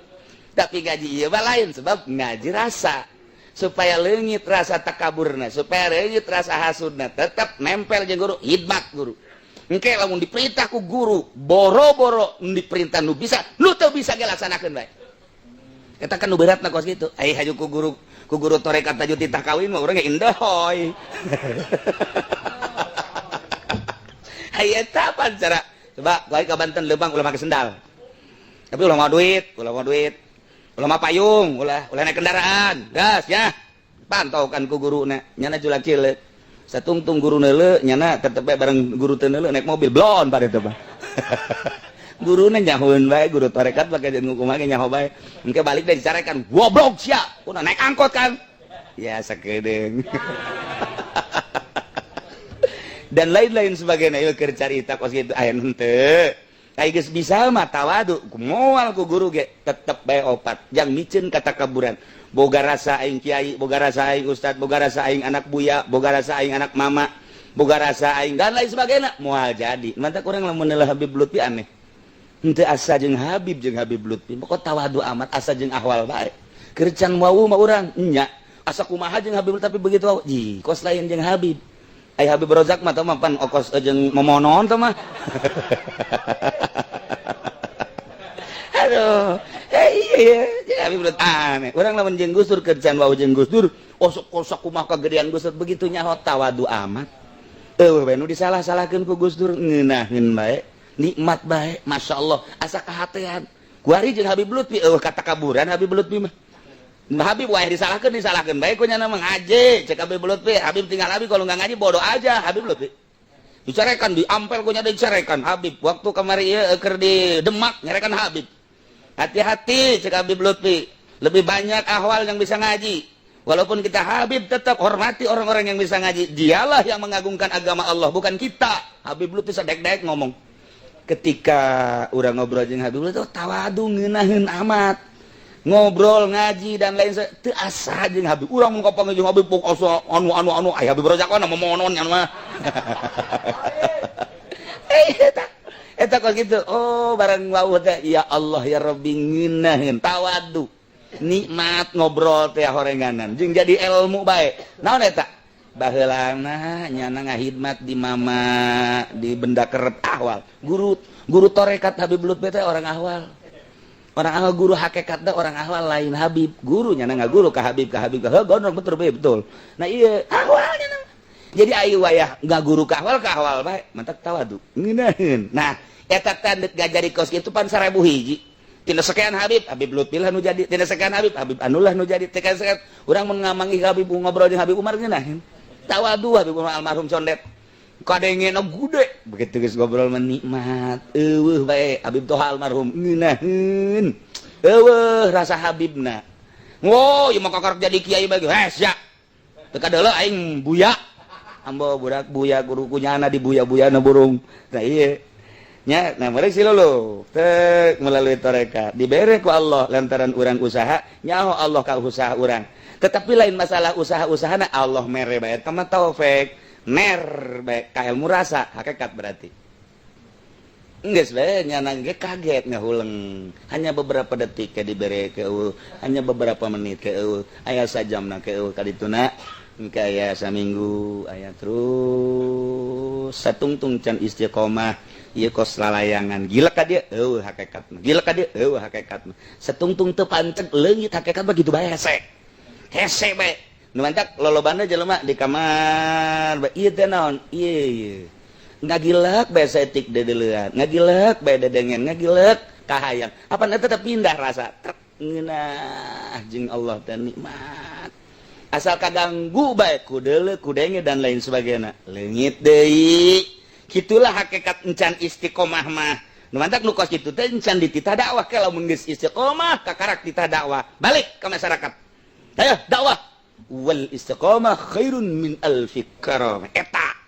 Tapi ngaji ieu mah lain sebab ngaji rasa. Supaya leungit rasa takaburna, supaya leungit rasa hasudna, tetap nempel jeung guru, hidmat guru. Engke lamun diperintah ku guru, boro-boro diperintah nu bisa, nu teu bisa ge laksanakeun bae. Eta kan nu beratna kos kitu. Ai haju ku guru tarekat taju titah kawin mah urang ge indohoy. Ai eta pan cara coba bae ka Banten leumpang ulah make sendal. Tapi ulah mau duit, ulah mau duit. Ulah mah payung, ulah ulah naik kendaraan, gas ya. Pantau kan ku guruna, nyana culak cileuk. Satungtung guru neuleu, nyana tetep bae bareng guru teu neuleu naik mobil, blon pada teh mah. Guruna nyahoeun bae, guru tarekat pake jeung kumaha ge nyaho bae. Engke balik deui dicarekan, goblok sia, kudu naik angkot kan. Ya sakedeung. Dan lain-lain sebagainya ieu keur carita kos kitu aya nu henteu. Ai geus bisa mah tawadu, moal ku guru ge tetep bae opat, jang miceun katakaburan. Boga rasa aing kiai, boga rasa aing ustad, boga rasa aing anak buya, boga rasa aing anak mama, boga rasa aing dan lain sebagainya, moal jadi. Mantak urang lamun neulah Habib Lutfi aneh. Henteu asa jeung Habib Lutfi, pokok tawadu amat asa jeung ahwal bae. Keur can wawuh mah urang nya asa kumaha jeung Habib tapi begitu wawuh, ih kos lain jeung Habib. Ai Habib Rozak mah teh mah pan okos jeung momonon teh mah. Aduh, iya iya Habib Lutfi aneh. Urang lamun jeung Gus Dur keur can wawuh jeung Gus Dur, osok-osok kumaha kagedean Gus Dur begitu nyaho tawadu amat. Eueuh bae nu disalah-salahkeun ku Gus Dur ngeunaheun bae, nikmat bae, masyaallah, asa kahatean. Kuari jeung Habib Lutfi eueuh katakaburan Habib Lutfi mah. Habib wae disalahkeun bae ku nyana mah ngaji, cek Habib Lutfi, Habib tinggal Habib kalau nggak ngaji bodoh aja Habib Lutfi. Dicarekan di ampel ku nyana dicarekan Habib. Waktu kamari ieu keur di Demak nyarekan Habib. Hati-hati cek Habib Lutfi, lebih banyak ahwal yang bisa ngaji. Walaupun kita Habib tetap hormati orang-orang yang bisa ngaji. Dialah yang mengagungkan agama Allah, bukan kita. Habib Lutfi sadek-dek ngomong. Ketika urang ngobrol jeung Habib Lutfi tawadu ngeunaheun amat. Ngobrol ngaji dan lain sebagainya teu asa jeung Habib. Urang mun kapanggih jeung Habib pok asa anu anu anu aya Habib Rozak mah momonon nya mah. Eta eta kok gitu. Oh barang wawuh teh ya Allah ya Rabbi ngeunaheun tawadu. Nikmat ngobrol teh horenganan jeung jadi ilmu bae. Naon eta? Baheulana nyana ngahidmat di mama di benda kerep ahwal. Guru guru tarekat Habib Lutfi teh orang ahwal. Orang ahwal guru hakikat dah orang ahwal lain Habib. Gurunya na guru ka Habib ka Habib ka gondrong betul betul. Nah iya ahwalnya na. Jadi ayu wayah nggak guru ka ahwal bae mantak tawadu. Ngeunaheun. Nah eta teh deuk ngajari kos kitu pan 1000 hiji. Tina sekian Habib, Habib Lutfi lah nu jadi. Tina sekian Habib, Habib Anulah nu jadi. Tina sekian urang mun ngamanggih Habib ngobrol jeung Habib Umar ngeunaheun. Tawadu Habib Umar almarhum condet. Kadengena gede begitu geus ngobrol mah nikmat. Eueuh bae Habib Toha almarhum ngeunaheun. Eueuh rasa Habibna. Wo, ieu mah kakarek jadi kiai bae. Hes ya. Teu kadeuleu aing buya. Ambo budak buya guru kunyana di buya-buyana burung. Nah ieu. Nya, nah mereka sih lho, tek melalui tarekat dibere ku Allah lantaran urang usaha, nyaho Allah ka usaha urang. Tetapi lain masalah usaha-usahana Allah mere bae tama taufik, ner bae ka ilmu rasa hakikat berarti. Geus bae nyana ge kaget ngahuleng. Hanya beberapa detik ke dibere ke eueuh, hanya beberapa menit ke eueuh, aya sajamna ke eueuh kadituna. Engke aya saminggu aya terus satungtung can istiqomah. Ieu kos lalayangan gila ka dia eueuh hakikatna, gila ka dia eueuh hakikatna. Satungtung teu panceg leungit hakikat mah kitu bae hese. Hese bae. Nu mantak lolobana jelema di kamar ieu teh naon? Ieu ieu. Ngagilek bae saeutik deudeulean, ngagilek bae dedengen, ngagilek kahayang. Apa eta teh pindah rasa? Trek ngeunah jeung Allah teh nikmat. Asal kaganggu bae ku deuleu, ku denge dan lain sebagainya. Leungit deui. Kitulah hakikat encan istiqomah mah. Nu mantak nu kos kitu teh encan dititah dakwah, ke lamun geus istiqomah kakarak titah dakwah. Balik ke masyarakat. Ayo dakwah. Wal istiqomah khairun min alfi karamah. Eta.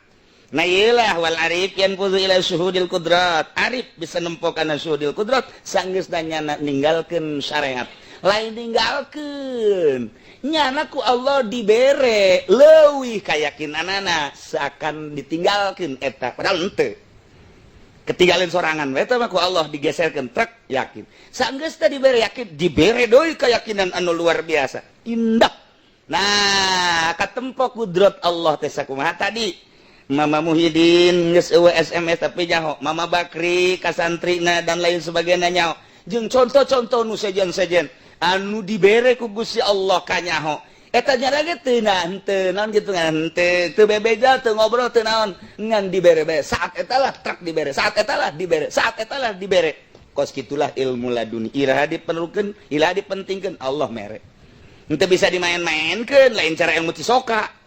Nah iyalah wal arif yanfuzu ila syuhudil qudrat. Arif bisa nempo kana syuhudil qudrat sanggeus nyana ninggalkeun syariat. Lain ninggalkeun. Nyana ku Allah dibere leuwih kayakinanana seakan ditinggalkeun eta padahal henteu. Ketinggalan sorangan eta mah ku Allah digeserkeun trek yakin. Sanggeus teh dibere yakin, dibere deui keyakinan anu luar biasa. Indah. Nah, katempo kudrat Allah teh sakumaha tadi. Mama Muhyiddin geus eueuh SMS tapi nyaho, Mama Bakri kasantrina dan lain sebagainya nyaho. Jeung contoh-contoh nu sejen-sejen anu dibere ku Gusti Allah kanyaho. Eta nyara ge teu henteu naon kitu ngan henteu teu bebeja teu ngobrol teu naon ngan dibere bae. Saat eta lah truk dibere, saat eta lah dibere, saat eta lah dibere. Kos kitulah ilmu laduni. Iraha diperlukeun, iraha dipentingkeun Allah mere. Henteu bisa dimain-mainkeun lain cara ilmu cisoka.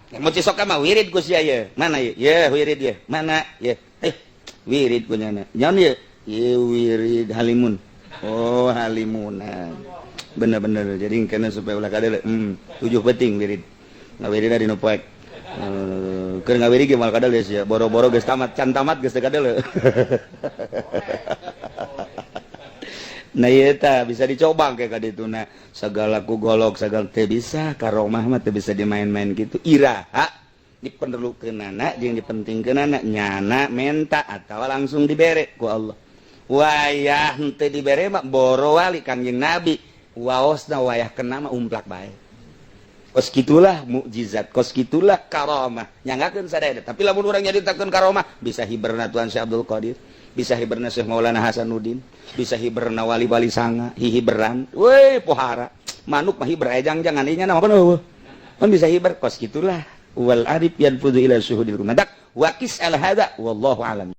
Ilmu cisoka mah wirid ku sia ye. Mana ye? Ye wirid ye. Mana ye? Wirid ku nyana. Nyaon ye? Ye wirid halimun. Oh, halimunan. Bener-bener. Jadi kena supaya ulah kadele. 7 penting wirid. Ngawirid dari nu poek. Keur ngawiri ge moal kadele sia. Boro-boro geus tamat, can tamat geus teu kadele. Nah ieu tah bisa dicoba kayak kaditu na segala ku golok segala teu bisa karomah mah teu bisa dimain-main gitu. Iraha diperlukeunana jeung dipentingkeunana nyana menta atawa langsung dibere ku Allah. Wayah henteu dibere mah boro wali Kangjeng Nabi waosna wayah kena mah umplak bae. Kos kitulah mukjizat, kos kitulah karomah. Nyanggakeun sadaya. Tapi lamun urang nyaritakeun karomah bisa hiberna Tuan Syekh Abdul Qadir, bisa hiberna Syekh Maulana Hasanuddin, bisa hiberna wali-wali sanga, hihiberan. Woi, pohara. Manuk mah hiber ejang jangan inya nama apa kan bisa hiber kos gitulah. Wal arif yanfudu ila syuhudil madak waqis al hada wallahu alam.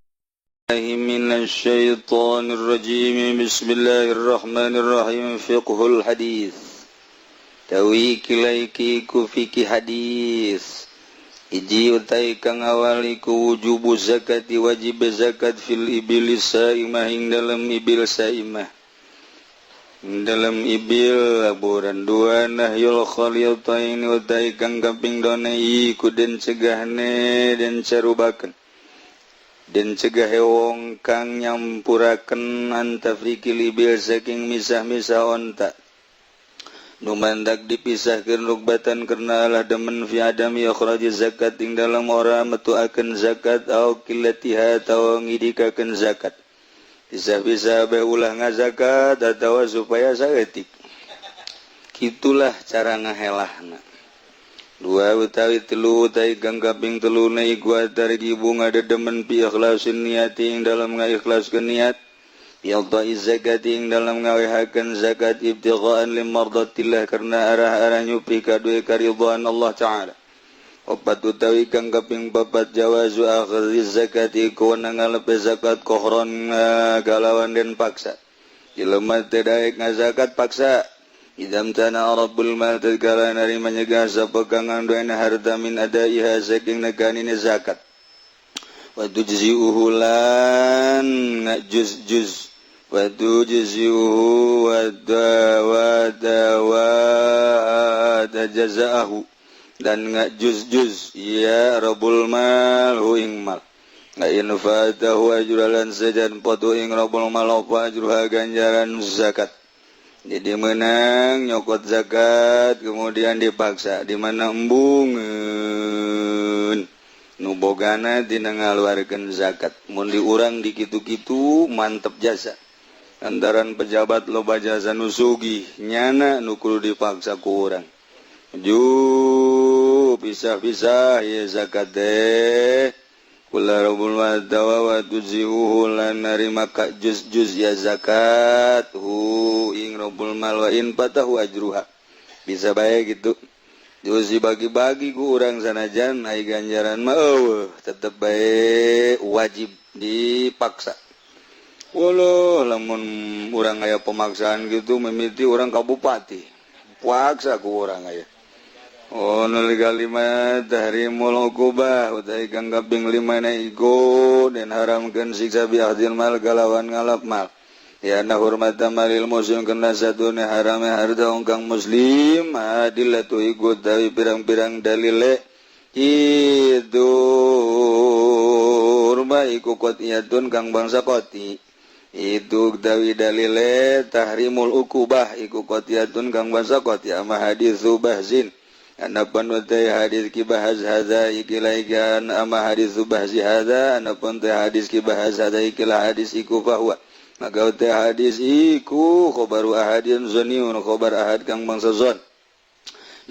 Minasyaitonir rajim. Bismillahirrahmanirrahim. Fiqhul hadis. Tawi kilaiki ku fikih hadis. Iji utai kang awal iku wujubu zakati wajib zakat fil ibil saimah ing dalam ibil saimah. Ing dalam ibil laboran dua nahyul khaliyataini utai kang kaping done iku den cegahne den carubakeun. Den cegah wong kang nyampuraken antafrikil ibil saking misah-misah onta. Numandak dipisahkeun rugbatan karena Allah demen fi adami ikhraj zakat ing dalam ora metuakeun zakat au qillatiha atawa ngidikakeun zakat. Bisa-bisa bae ulah ngazakat atawa supaya saeutik. Kitulah cara ngahelahna. Dua utawi telu utai kang kaping teluna iku targibu ngadedemen fi ikhlasin niati ing dalam ngaikhlaskeun niat. Yadai zakat ing dalam ngawehakeun zakat ibtigha'an limardatillah karena arah-arah nyupi kadue karidhaan Allah Ta'ala. Opat utawi kang kaping papat jawazu akhadhi zakati kuwenang ngalepe zakat kohron galawan den paksa. Jelema teh daek ngazakat paksa. Idam tana rabbul mal tatkala narima nyegah sapa kang nganduen harta min adaiha saking nekanine zakat. Wa tujzi'uhu lan ngajuz-juz wa tujzi'uhu wa wa jazaahu dan ngajuz-juz ya rabbul mal hu ing mal in fatahu ajralan sajan patu ing rabbul mal apa ajruha ganjaran zakat. Jadi menang nyokot zakat kemudian dipaksa di mana embungeun nu bogana dina ngaluarkeun zakat mun diurang di kitu-kitu mantep jasa antaran pejabat loba jasa nu sugih nyana nu kudu dipaksa ku urang ju pisah-pisah ye zakat teh kula rabbul wadawa wa tuziuhu lan narima ka juz-juz ya zakat hu ing rabbul mal wa in fatahu ajruha bisa bae gitu. Diusi bagi-bagi ku urang sanajan ai ganjaran mah eueuh tetep bae wajib dipaksa. Walah lamun urang aya pemaksaan gitu mimiti urang ka bupati. Paksa ku urang aya. Oh nu kalima tahrimul uqubah utai kang kaping lima na iku den haramkeun siksa bi akhdil mal kalawan ngalap mal. Ya na hurmata malil muslim kena satune harame harta kang muslim adillatu iku tawi pirang-pirang dalile itu urba iku qatiyatun kang bangsa qati itu tawi dalile tahrimul uqubah iku qatiyatun kang bangsa qati ama hadis bahzin anapun utai hadis ki bahaz hadza ikilaikan ama hadis bahzi hadza anapun teh hadis ki bahaz hadza ikilah hadis iku bahwa maka utai hadis iku khobaru ahadin zoniun khobar ahad kang bangsa zon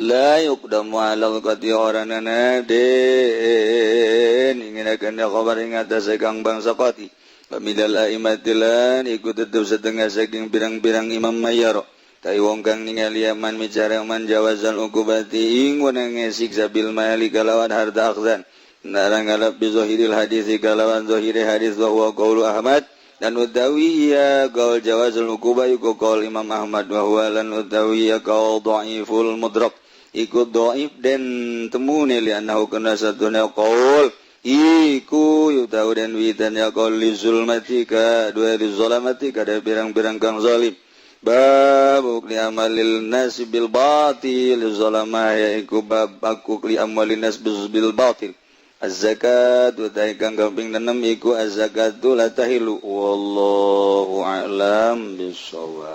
la yuqdamu alal qati oranana den inginakeun khobar ing atase kang bangsa qati pamidal aimatilan iku tetep setengah saking pirang-pirang imam mayaro tai wong kang ningali man micara man jawazal uqubati ing wenange siksa bil mali kalawan harta akhzan narang ngalap bi zahiril hadis kalawan zahiri hadis wa huwa qaulu Ahmad dan utawi ya qaul jawazul uqubah iku qaul Imam Ahmad wa huwa lan utawi ya qaul dhaiful mudrak iku dhaif den temune li annahu kana satuna qaul iku yutau den witan ya qaul li zulmatika dua li zulamatika da pirang-pirang kang zalim bab li amalil nas bil batil zalama ya iku bab aku li amalin nas bil batil az-zakat utai kang kaping 6 iku az-zakatu la tahilu wallahu a'lam bissawab.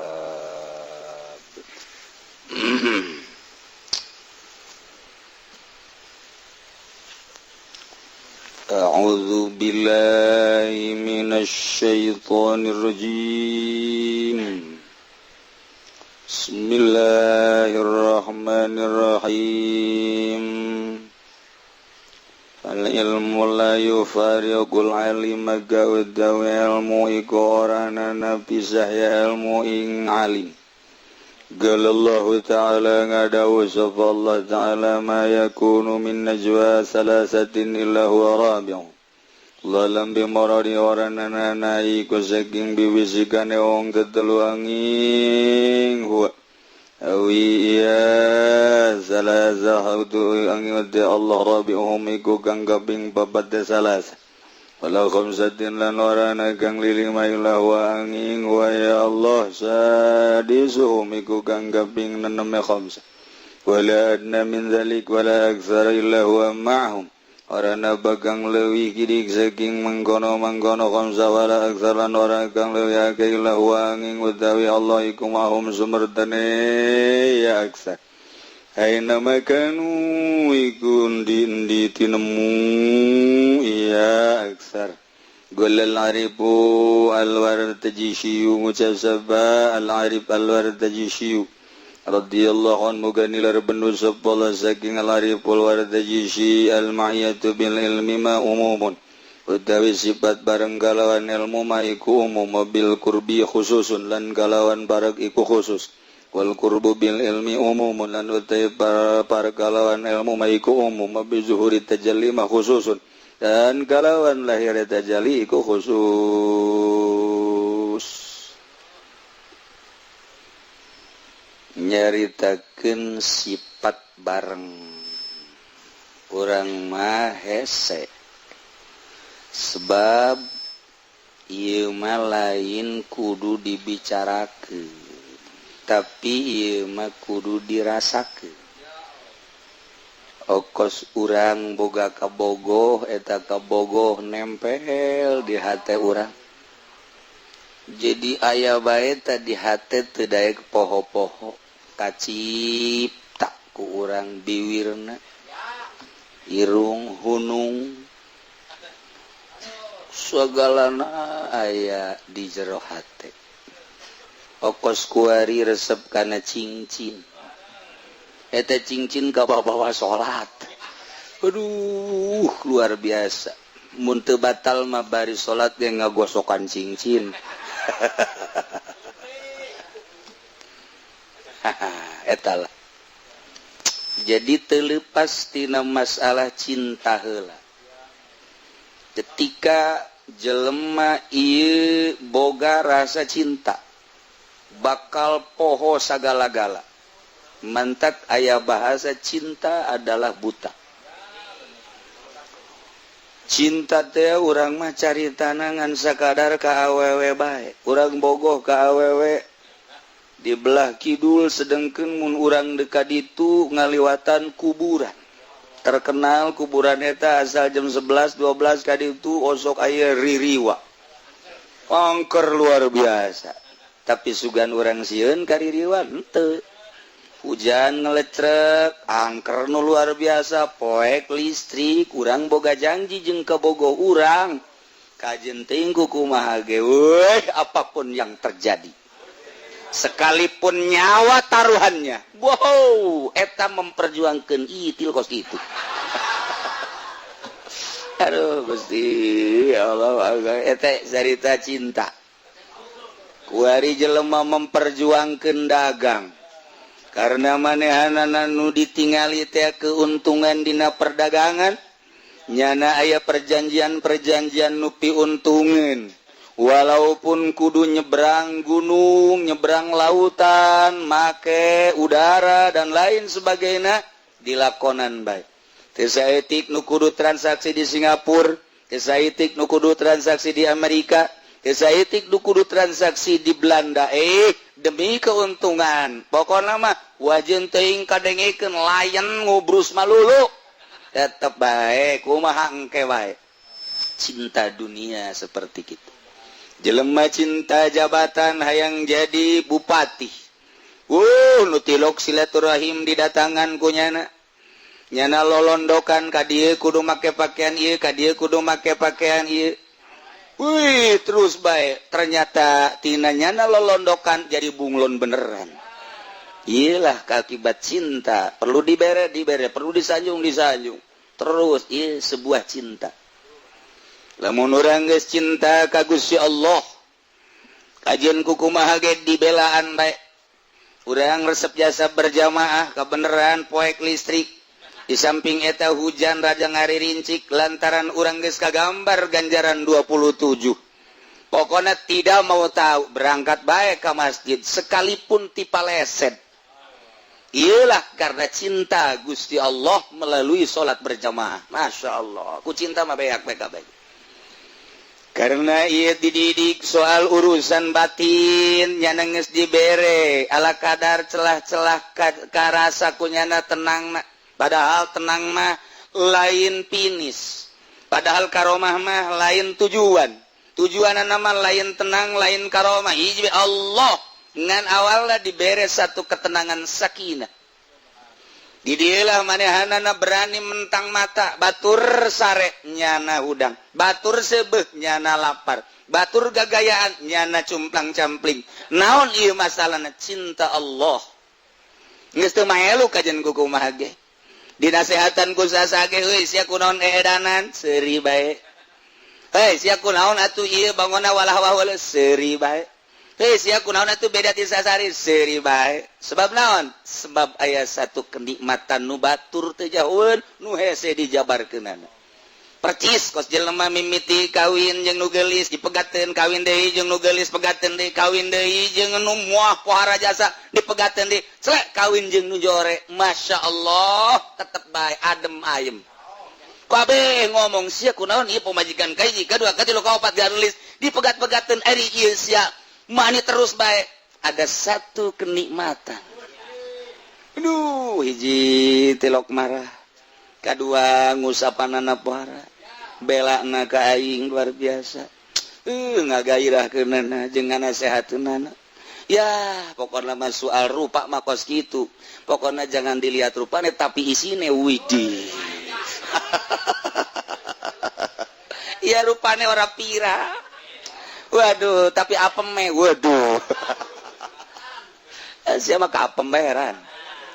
A'udzu billahi minasy syaithanir rajim. Bismillahirrahmanirrahim. Al ilmu la yufariqul alima gaudawi ilmu iku ora ana pisah ya ilmu ing alim. Qala Ta'ala ngadawu sapa Allah Ta'ala ma yakunu min najwa salasatin illa huwa rabi'u. Lalam bimaradi ora ana iku saking biwisikane wong tetelu angin huwa awi ya salasa hautu angin Allah rabi'uhum iku kang kaping papat salasa wala khamsatin lan ora ana kang lilima illa wa angin wa ya Allah sadisuhum iku kang kaping neneme khamsa wala adna min dzalik wala aktsara illa huwa ma'hum ora ana bakang leuwih kidik saking mangkono-mangkono khamsa wala aktsar lan ora kang leuwih akeh illa huwa angin utawi Allah iku ma'hum sumertane ya aktsar aina makanu iku endi-endi tinemu ya aksar golal arifu alwartajishiyu ngucap saba al arif alwartajishiyu radhiyallahu anhu ganilar benu sapa saking al arif alwartajishi al ma'iyatu bil ilmi ma umumun utawi sifat bareng kalawan ilmu ma iku umum bil qurbi khususun lan kalawan barek iku khusus wal qurbu bil ilmi umumun lan utai para kalawan ilmu ma iku umum bi zuhuri tajalli ma khususun dan kalawan lahir tajalli iku khusus. Nyaritakeun sifat bareng urang mah hese sebab ieu mah lain kudu dibicarakeun tapi ieu mah kudu dirasakeun. Okos urang boga kabogoh eta kabogoh nempel di hate urang jadi aya bae tadi hate teu daek poho-poho kacipta ku urang biwirna irung hunung sagalana aya di jero hate. Okos kuari resep kana cincin eta cincin ka bawa salat. Aduh luar biasa mun teu batal mah bari salat ge ngagosokan cincin. Eta lah. Jadi terlepas tina masalah cinta heula, ketika jelema ieu boga rasa cinta bakal poho sagala-gala. Mantak aya bahasa cinta adalah buta. Cinta teh urang mah cari tanangan sakadar ka awewe bae, urang bogoh ka awewe di belah kidul, sedengkeun mun urang dekat itu ngaliwatan kuburan terkenal. Kuburan eta asal jam 11 12 ka ditu osok aya ririwa angker luar biasa. Tapi sugan urang sieun ka ririwa henteu. Hujan ngelecrek, angker nu luar biasa, poek listrik, urang boga janji jeung kabogoh urang, kajen teuing kumaha ge, weh, apapun yang terjadi, sekalipun nyawa taruhannya. Wow, eta memperjuangkan itil kos itu. Aduh Gusti, ya Allah, eta cerita cinta. Kuari jelema memperjuangkan dagang karena manehanana nu ditingali teh keuntungan dina perdagangan. Nyana aya perjanjian-perjanjian nu piuntungeun, walaupun kudu nyebrang gunung, nyebrang lautan, make udara dan lain sebagainya, dilakonan baik. Etik nu kudu transaksi di Singapura, etik nu kudu transaksi di Amerika, etik nu kudu transaksi di Belanda, demi keuntungan. Pokoknya mah wajin teuing kadengekeun layan ngubrus malulu, tetep baik, kumaha engke bae. Cinta dunia seperti gitu. Jelema cinta jabatan, hayang jadi bupati. Nu tilok silaturahim didatangan ku nyana. Nyana lolondokan ka dieu kudu make pakaian ieu, ka dieu kudu make pakaian ieu. Wih, terus baik. Ternyata tina nyana lolondokan jadi bunglon beneran. Iyalah akibat cinta. Perlu dibere, dibere, perlu disanjung, disanjung. Terus, iya sebuah cinta. Lamun urang geus cinta ka Gusti Allah, kajian kukumaha ge dibelaan bae. Urang resep jasa berjamaah, kebenaran poek listrik. Di samping eta hujan raja ngarincik lantaran urang geus kagambar ganjaran 27. Pokoknya tidak mau tahu, berangkat baik ke masjid sekalipun tipaleset. Iyalah karena cinta Gusti Allah melalui sholat berjamaah. Masya Allah, aku cinta mah beak beak baik. Karena ia dididik soal urusan batin, nyana geus dibere ala kadar celah-celah karasa kunyana tenang na. Padahal tenang mah lain finish, padahal karomah mah lain tujuan. Tujuan nama lain tenang, lain karomah. Hiji Allah ngan awalnya dibere satu ketenangan sakinah. Didilah manehanana berani mentang mata, batur sare nyana hudang, batur sebeh nyana lapar, batur gagayaan nyana cumplang campling. Naon ieu masalahna? Cinta Allah. Geus teu maelu kajen ku kumaha ge. Dinasehatan ku sasage, "Heuy, sia kunaon eedanan?" Seuri bae. "Heuy, sia kunaon atuh ieu bangonna walah wah?" Seuri bae. "Hei, sia kunaon atuh beda ti sasari?" Seuri bae. Sebab naon? Sebab aya satu kenikmatan nu batur teu jauheun, nu hese dijabarkeunana. Percis kos jelema mimiti kawin jeung nu geulis, dipegateun, kawin deui jeung nu geulis, pegateun deui, kawin deui jeung nu muah pohara jasa, dipegateun deui, celek kawin jeung nu jore. Masya Allah, tetep bae adem ayem. Kabeh ngomong, "Sia kunaon ieu pamajikan kahiji, kadua, katilu, kaopat garulis, dipegat-pegateun, ari ieu sia mani terus baik." Ada satu kenikmatan. Aduh, hiji tilok marah, kedua ngusapanana pohara, bela ka aing luar biasa, ngagairah kenana jeung nganasehateunana. Ya pokoknya mah soal rupa mah kos kitu, pokoknya jangan dilihat rupanya tapi isine. Widih, ya rupane ora pira. Waduh, tapi apeme, waduh. Siapa ka apem heran.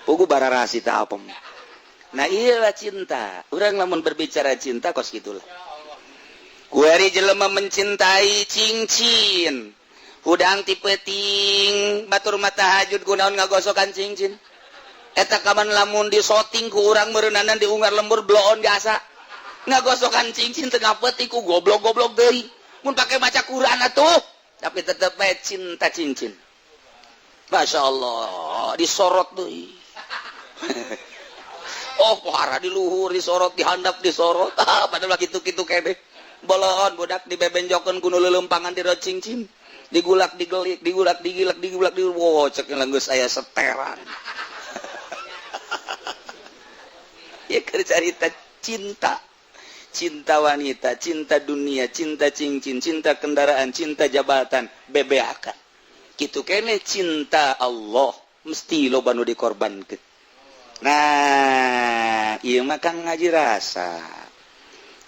Pugu bararasi ta apem. Nah, iyalah cinta. Urang lamun berbicara cinta kos gitulah. Kuari jelema mencintai cincin. Hudang ti peuting batur mata tahajud kunaon ngagosokan cincin. Eta kaman lamun disoting ku urang meureunanan diunggar lembur bloon jasa. Ngagosokan cincin tengah peuting ku goblok-goblok deui. Mun pake maca Quran atuh, tapi tetep bae cinta cincin. Masya Allah, disorot deui. Oh, pohara di luhur disorot, dihandap disorot. Ah, padahal kitu-kitu keneh. Bolon budak dibebenjokeun ku nu leuleumpangan di cincin. Digulak digelik, digulak digilak, digulak di wow, cek geus aya seteran. Ya keur carita cinta. Cinta wanita, cinta dunia, cinta cincin, cinta kendaraan, cinta jabatan, bebeakan. Kitu keneh cinta Allah mesti loba nu dikorbankeun. Nah, ieu mah kang ngaji rasa.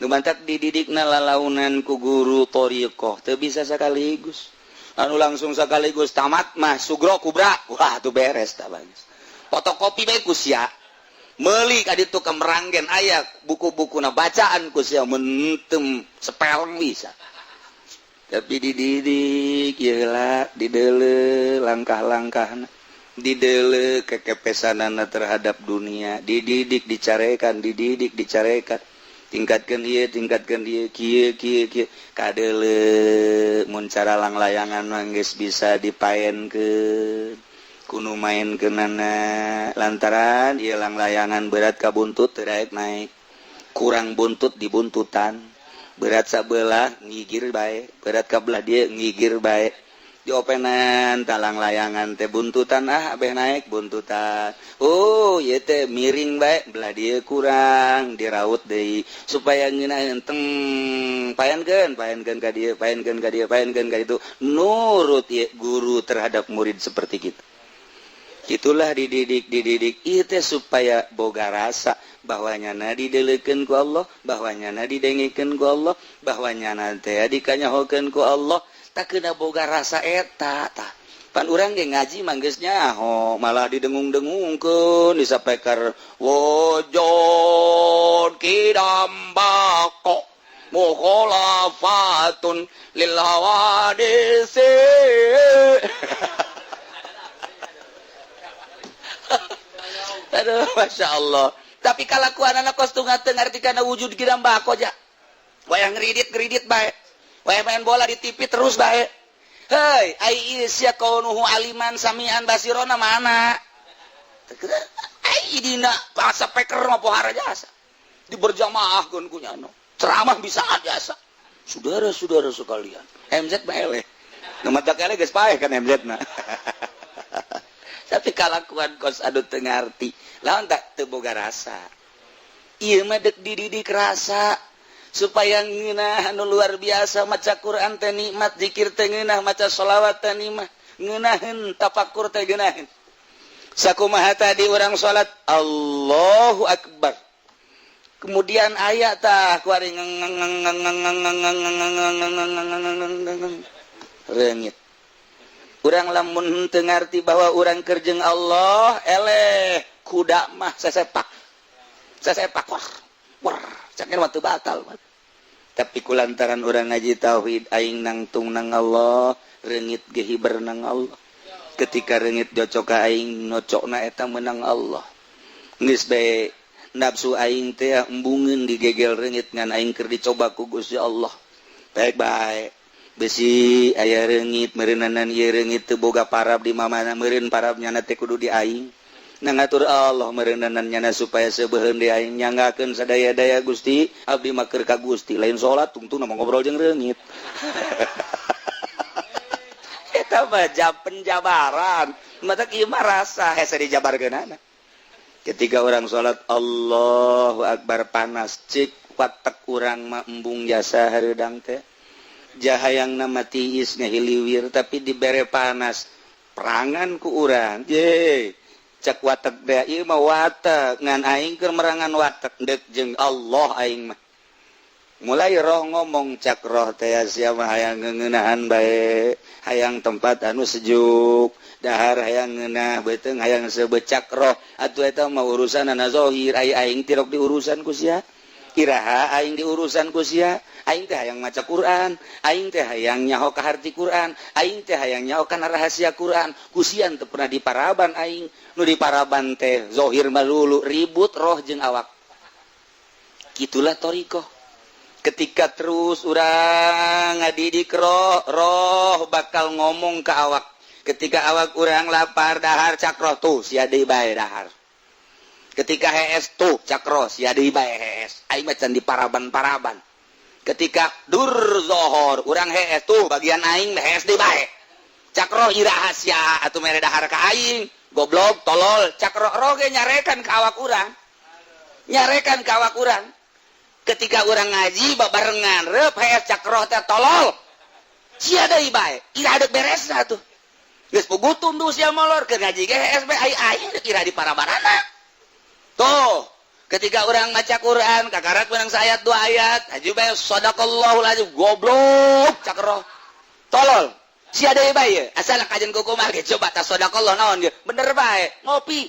Nu mantak dididikna lalaunan ku guru thariqah teu bisa sekaligus. Anu langsung sekaligus tamat mah sugro kubra. Wah, tuh beres tah bagus. Fotokopi bae ku sia. Meuli ka ditu ka Meranggen aya buku-bukuna bacaan ku sia mentem sepeleng bisa. Tapi dididik ieu lah dideuleu langkah-langkahna. Didele kekepesanana terhadap dunia, dididik dicarekan, dididik dicarekan, tingkatkan dia, kieu kieu kieu kadele mun cara langlayangan mah geus bisa dipaenkeun kuno main kenana lantaran ieu langlayangan berat ka buntut teu daek naik, kurang buntut dibuntutan, berat sabelah ngigir bae, berat ka belah dieu ngigir bae. Diopenan talang layangan teh buntutan ah abeh naik buntutan. Oh ieu teh miring bae belah dieu kurang diraut deui supaya ngeunaheun teng paenkeun paenkeun ka dieu paenkeun ka dieu paenkeun ka ditu nurut ieu guru terhadap murid seperti kita. Itulah dididik dididik ieu teh supaya boga rasa bahwa nyana dideleukeun ku Allah, bahwa nyana didengikeun ku Allah, bahwa nyana teh dikanyahokeun ku Allah. Tak kena boga rasa eta tah. Pan urang ge ngaji mah geus nyaho, malah didengung-dengungkeun disapekar wujud kidam bako mukhalafatun lil hawadisi. Aduh, Masya Allah. Tapi kalakuan anak kos teu ngarti kana wujud kidam bako ja. Wayah ngeridit-ngeridit bae. Wayah main bola di TV terus bae. Hei, ai sia kaunuhu aliman samian basirona mana? Ai dina bahasa peker mah pohara jasa. Di berjamaah keun ku nyano. Ceramah bisa jasa. Saudara-saudara sekalian, MZ mah eleh. Nu mata eleh geus paeh kan MZ na. Tapi kalakuan kos anu teu ngarti. Lawan tak teu boga rasa. Ieu mah deuk dididik rasa. Supaya ngeunah anu luar biasa maca Quran teh nikmat, zikir teh ngeunah, maca sholawat teh nikmat, ngeunaheun tafakur teh ngeunaheun. Sakumaha tadi urang salat Allahu Akbar. Kemudian aya tah kuari reungit. Urang lamun teu ngarti bahwa urang keur jeung Allah, eleh kuda mah sesepak. Sesepak wah. Wah, cakir waktu batal. Tapi kulantaran urang ngaji tauhid aing nangtung nang Allah, reungit ge hiber nang Allah. Ketika reungit jocok ka aing nocokna eta menang Allah. Geus bae nafsu aing teh embungeun digegel reungit ngan aing keur dicoba ku Gusti Allah. Baik bae. Besi aya reungit meureunana ieu reungit teu boga parab di mamana meureun parab nyana teh kudu di aing. Na ngatur Allah meureunanan nyana supaya sebeuheun di aing nyanggakeun sadaya-daya Gusti abdi mah keur ka Gusti lain salat tungtungna mah ngobrol jeung reungit. Eta mah penjabaran mata ieu mah rasa hese dijabarkeunana. Ketika orang salat Allahu Akbar panas cik watek urang mah embung jasa hareudang teh jahayang nama tiis ngahiliwir tapi dibere panas perangan ku urang ye cek watek deh ieu mah watek ngan aing keur merangan watek deuk jeung Allah aing mah mulai roh ngomong cak roh teh sia mah hayang ngeunahan bae hayang tempat anu sejuk dahar hayang ngeunah beuteung hayang sebecak roh atuh eta mah urusanana zahir ai aing tirok di urusan ku sia. Iraha aing diurusan ku sia? Aing teh hayang maca Quran, aing teh hayang nyaho ka harti Quran, aing teh hayang nyaho kana rahasia Quran. Ku sia teu pernah diparaban aing. Nu diparaban teh zohir melulu, ribut roh jeung awak. Gitulah thoriqoh. Ketika terus urang ngadidik roh, roh bakal ngomong ke awak. Ketika awak urang lapar, dahar, cak roh, "Tuh, sia deui bae dahar." Ketika hees, "Tuh," cak roh, "sia deui bae hees, aing mah can diparaban-paraban." Ketika dur zohor urang hees, "Tuh, bagian aing, hees deui bae." Cak roh, "Iraha sia atuh mere dahar ka aing, goblok, tolol?" Cak roh. Roh ge nyarekan ka awak urang, nyarekan ka awak urang. Ketika urang ngaji babarengan reup hees, cak roh teh, "Tolol, sia deui bae, iraha deuk beresna tuh? Geus puguh tunduh sia molor keur ngaji ge hees bae, ai aing deuk iraha diparabanana?" Tuh, ketika orang maca Quran kakarak menang sayat dua ayat aju bae, "Sadaqallahul azim, goblok," cak roh, "tolol, sia deui bae, asal kajian kumaha ge coba tas sadaqallah naon ge bener bae ngopi."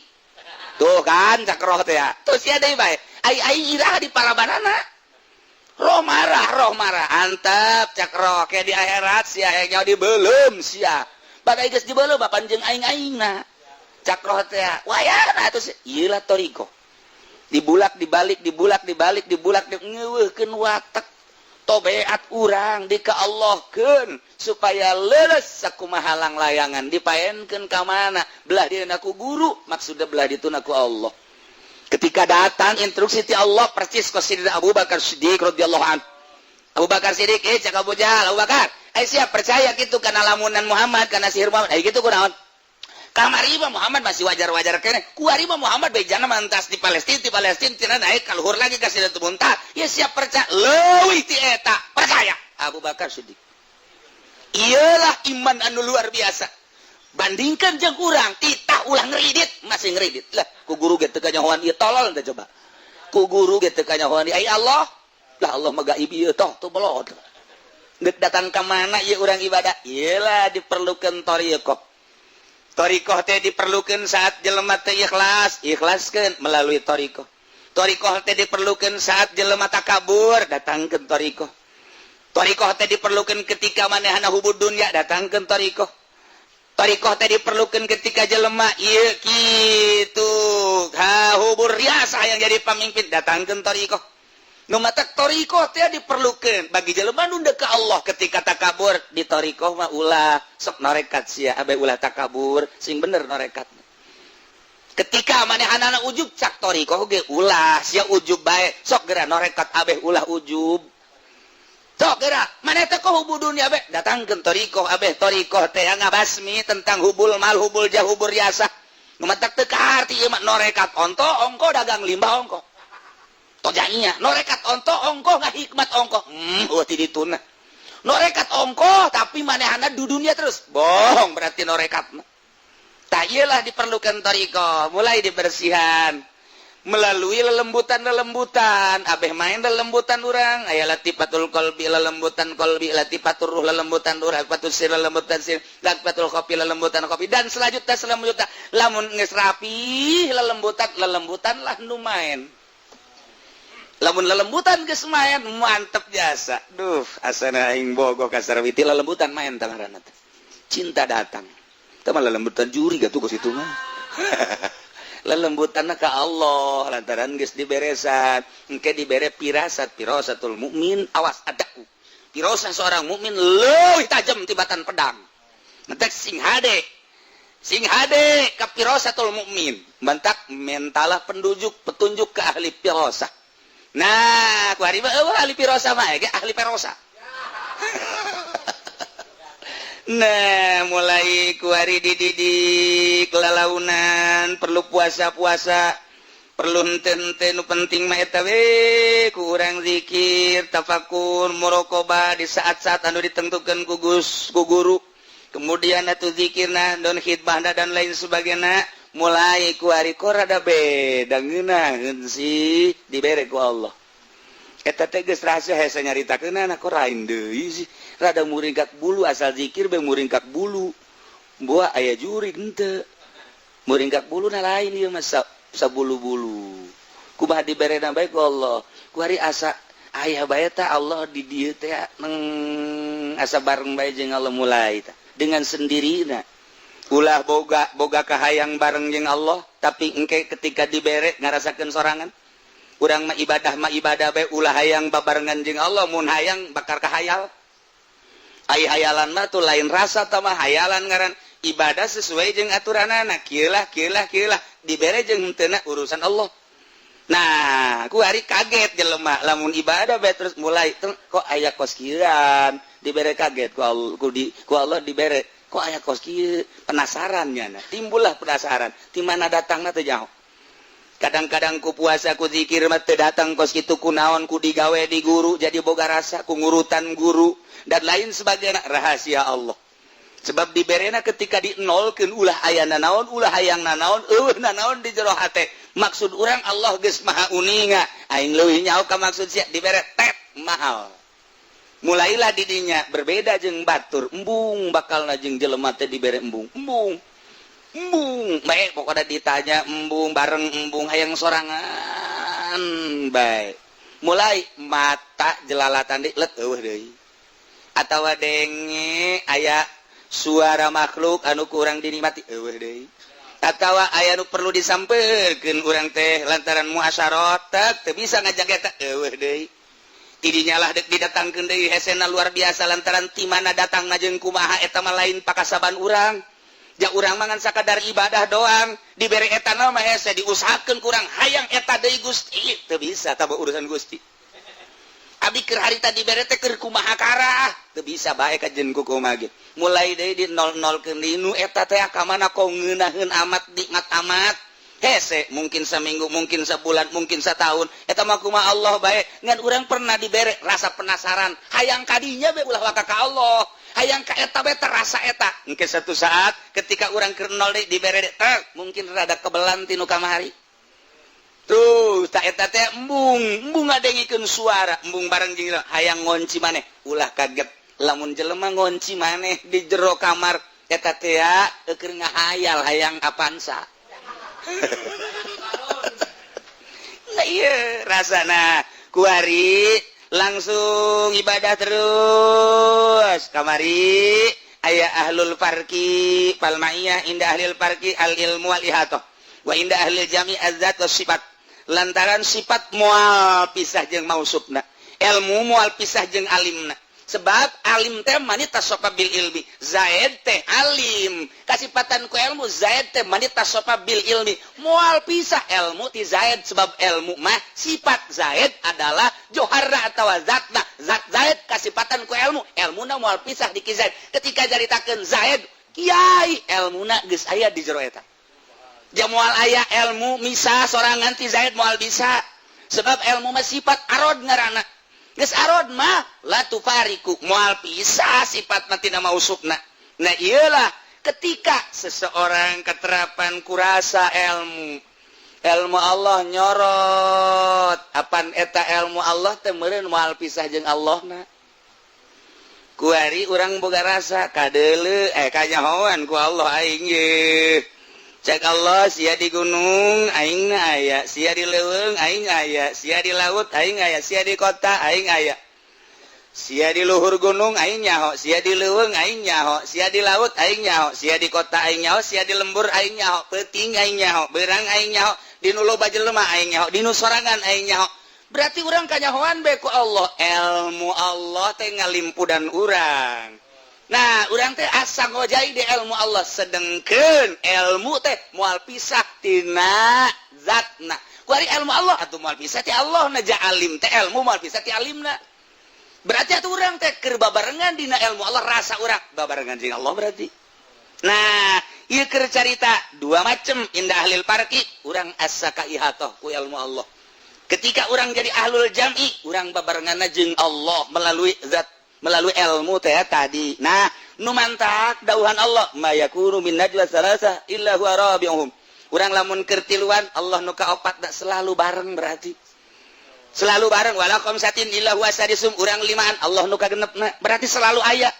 Tuh kan, cak roh teh ya, "Tuh, sia deui bae, ai ai iraha diparabanana?" Roh marah, roh marah. "Antep," cak roh, "kayak di akhirat sia nyawa dibelum sia bagai geus dibelum bapan jeung aing-aingna." Cak roh teh, wayahna atuh. Ieu lah thoriqoh, dibulak dibalik, dibulak dibalik, dibulak di ngeuweuhkeun watak tobeat urang di ka Allahkeun supaya leles sakumaha layangan dipaenkeun ka mana, belah dieuna ku guru, maksudna belah dituna ku Allah. Ketika datang instruksi ti Allah persis ka Sidina Abu Bakar Siddiq radhiyallahu anhu. Abu Bakar Siddiq, eh, cak Abu Jahal, "Abu Bakar, eh, siap percaya gitu karena lamunan Muhammad, karena sihir Muhammad?" Eh, gitu kunaon? Kamari mah Muhammad masih wajar-wajar kene. Kuari mah Muhammad bejana mantas di Palestina, di Palestina tina naik ka luhur lagi ka Sidratul Muntaha. Ya siap percaya leuwih ti eta, percaya Abu Bakar Siddiq. Iyalah iman anu luar biasa. Bandingkan jeung urang, titah ulah ngeridit, masih ngeridit. Lah, ku guru ge teu kanyahoan ieu, tolol teh coba. Ku guru ge teu kanyahoan ai Allah. Lah, Allah mah gaib ieu toh, tuh belot. Geuk datang ka mana ieu urang ibadah? Iyalah diperlukan thoriqoh. Thoriqoh teh diperlukan saat jelema teh ikhlas, ikhlaskeun melalui thoriqoh. Thoriqoh teh diperlukan saat jelema takabur, datangkeun thoriqoh. Thoriqoh teh diperlukan ketika manehna hubud dunya, datangkeun thoriqoh. Thoriqoh teh diperlukan ketika jelema ieu kitu ha hubur riasa yang jadi pemimpin, datangkeun thoriqoh. Nu matak thoriqoh teh diperlukan bagi jelema nu ke Allah. Ketika takabur di thoriqoh mah ulah sok norekat sia, abe ulah takabur, sing bener norekat. Ketika manehanana ujub, cak thoriqoh ge, "Ulah sia ujub bae, sok geura norekat abeh ulah ujub." Sok geura maneh teh kok hubul dunya abe, datangkeun thoriqoh abeh. Thoriqoh teh ngabasmi tentang hubul mal, hubul jah, hubul riasa. Nu matak teu kaharti ieu mah. Norekat onto ongko, dagang limbah ongko, tojanya norekat onto ongko, nggak hikmat ongko, oh ti dituna norekat ongko, tapi manehana di dunia terus bohong berarti norekat. Tak, iyalah diperlukan thoriqoh, mulai dibersihan melalui lelembutan-lelembutan abeh main lelembutan urang. Aya latifatul qalbi, lelembutan qalbi, latifatul ruh, lelembutan ruh, latifatul sir, lelembutan sir, latifatul kopi, lelembutan kopi, dan selanjutnya, selanjutnya. Lamun geus rapi lelembutan, lelembutan lah nu main. Lamun lelembutan geus main, mantep jasa. Duh, asana aing bogoh ka Sarwiti, lelembutan main tah ngaranna teh. Cinta datang. Teh mah lelembutan juri gatuh ke situ mah. Lelembutan ka Allah lantaran geus diberesan, engke dibere pirasat, pirasatul mukmin, awas adaku. Pirasat seorang mukmin leuwih tajam tibatan pedang. Entek sing hade. Sing hade ka pirasatul mukmin. Bantak mentalah pendujuk petunjuk ke ahli pirasah. Nah, ku hari mah eueuh ahli pirasah mah ge ahli perosa. Nah, mulai ku hari dididik lalaunan, perlu puasa-puasa, perlu henteu nu penting mah eta we ku urang zikir, tafakur, muraqabah di saat-saat anu ditentukeun ku Gus, ku guru. Kemudian atuh zikirna don khidmahna dan lain sebagainya. Mulai ku hari kok rada beda ngeunaheun sih dibere ku Allah. Eta teh geus rahasia hese nyaritakeun kok lain deui sih. Rada muringkak bulu, asal zikir be muringkak bulu. Buah aya jurig henteu. Muringkak bulu na lain ieu mah sabulu-bulu. Kumaha diberena bae ku Allah. Kuari asa aya bae ta Allah di dieu teh, neng asa bareng bae jeung Allah. Mulai ta dengan sendirinya ulah boga boga kahayang bareng jeung Allah, tapi engke ketika dibere ngarasakeun sorangan. Urang mah ibadah bae, ulah hayang babarengan jeung Allah. Mun hayang bakar kahayal. Ai hayalan mah tuh lain rasa, tah mah hayalan ngaran. Ibadah sesuai jeung aturanana, kieu lah, kieu lah, kieu lah. Dibere jeung henteu urusan Allah. Nah, ku hari kaget jelema lamun ibadah bae terus mulai kok aya kos kieuan. Dibere kaget ku Allah, ku Allah dibere kok aya kos kieu, penasaran nya. Timbullah penasaran, di mana datangna teh jauh. Kadang-kadang ku puasa, ku zikir mah teu datang kos kitu. Ku naon? Ku digawe di guru, jadi boga rasa ku ngurutan guru dan lain sebagainya. Rahasia Allah, sebab diberena ketika di nolkeun, ulah aya nanaon, ulah hayang nanaon, eueuh nanaon di jero hate. Maksud urang Allah geus maha uninga, aing leuwih nyaho ka maksud sia. Dibere tet mahal, mulailah didinya berbeda jeung batur. Embung bakal jeung jelema teh dibere embung, embung, embung baik. Pokoknya ditanya embung bareng, embung hayang sorangan baik. Mulai mata jelalatan di let, eueuh deui. Atawa denge aya suara makhluk anu kurang dinikmati, eueuh deui. Atawa aya nu perlu disampeurkeun urang teh lantaran muasyarot, teu bisa ngajak eta, eueuh deui. Tidinya lah dek didatangkeun deui, hesena luar biasa, lantaran ti mana datang jeung kumaha eta mah lain pakasaban urang. Ja urang mah ngan sakadar ibadah doang. Dibere eta mah hese, diusahakeun kurang hayang eta deui. Gusti, teu bisa tah, urusan Gusti. Abi keur harita dibere teh keur kumaha karah teu bisa bae kajen ku kumaha ge. Mulai deui di 00 keun nu eta teh ka mana, kok ngeunaheun amat, nikmat amat, hese. Mungkin seminggu, mungkin sebulan, mungkin setahun, eta mah kumaha Allah bae. Ngan urang pernah dibere rasa penasaran hayang kadinya bae, ulah waka ka Allah, hayang ka eta bae, terasa eta. Engke satu saat ketika urang keur nol deui dibere teh, mungkin rada kebelan tinu kamari tuh. Tak eta teh embung, embung ngadengikeun suara, embung bareng jeung hayang ngonci maneh. Ulah kaget lamun jelema ngonci maneh di jero kamar, eta teh keur ngahayal hayang Avanza. Nah, iya rasana kuari langsung ibadah terus. Kamari aya ahlul farqi, fal ma'iyah inda ahlil farqi al ilmu wal ihatoh wa inda ahlil jami azzat was sifat, lantaran sifat moal pisah jeung mausufna, ilmu moal pisah jeung alimna, sebab alim teh man ittasofa bil ilmi. Zaid teh alim, kasipatan ku ilmu. Zaid teh man ittasofa bil ilmi, moal pisah ilmu ti Zaid, sebab ilmu mah sifat. Zaid adalah joharna atau zatna, zat Zaid kasipatan ku ilmu. Ilmuna moal pisah di ki Zaid. Ketika caritakeun Zaid kiai, ilmuna geus aya di jero eta. Moal aya ilmu misah sorangan ti Zaid, moal bisa, sebab ilmu mah sifat, arod ngaranna. Geus arod mah la tufariku, moal pisah sifat mah tina mausufna. Nah, iyalah ketika seseorang keterapan kurasa ilmu, ilmu Allah nyorot, apan eta ilmu Allah teh meureun moal pisah jeung Allah na. Kuari urang boga rasa kadeuleu, kanyahoan ku Allah aing ye. Cek Allah, sia di gunung aing aya, sia di leuweung aing aya, sia di laut aing aya, sia di kota aing aya, sia di luhur gunung aing nyaho, sia di leuweung aing nyaho, sia di laut aing nyaho, sia di kota aing nyaho, sia di lembur aing nyaho, peuting aing nyaho, beurang aing nyaho, di nu loba jelema aing nyaho, di nu sorangan aing nyaho. Berarti urang kanyahoan bae ku Allah. Ilmu Allah teh ngalimpudan urang. Nah, urang teh asa ngojai di ilmu Allah, sedengkeun ilmu teh moal pisah tina zatna. Kuari ilmu Allah atuh moal pisah ti Allah na, ja alim teh ilmu moal pisah ti alimna. Berarti atuh urang teh keur babarengan dina ilmu Allah, rasa urang babarengan jeung Allah berarti. Nah, ieu keur carita dua macem. Inda ahlil farqi urang asa ka ihatoh ku ilmu Allah. Ketika urang jadi ahlul jam'i, urang babarenganna jeung Allah melalui zat, melalui ilmu teh tadi. Nah, nu mantak dauhan Allah, ma yakunu min najwa salasa illa huwa rabi'uhum. Urang lamun keur tiluan, Allah nu kaopat, da selalu bareng berarti. Selalu bareng. Wala khamsatin illa huwa sadisum, urang limaan, Allah nu kagenepna, berarti selalu aya.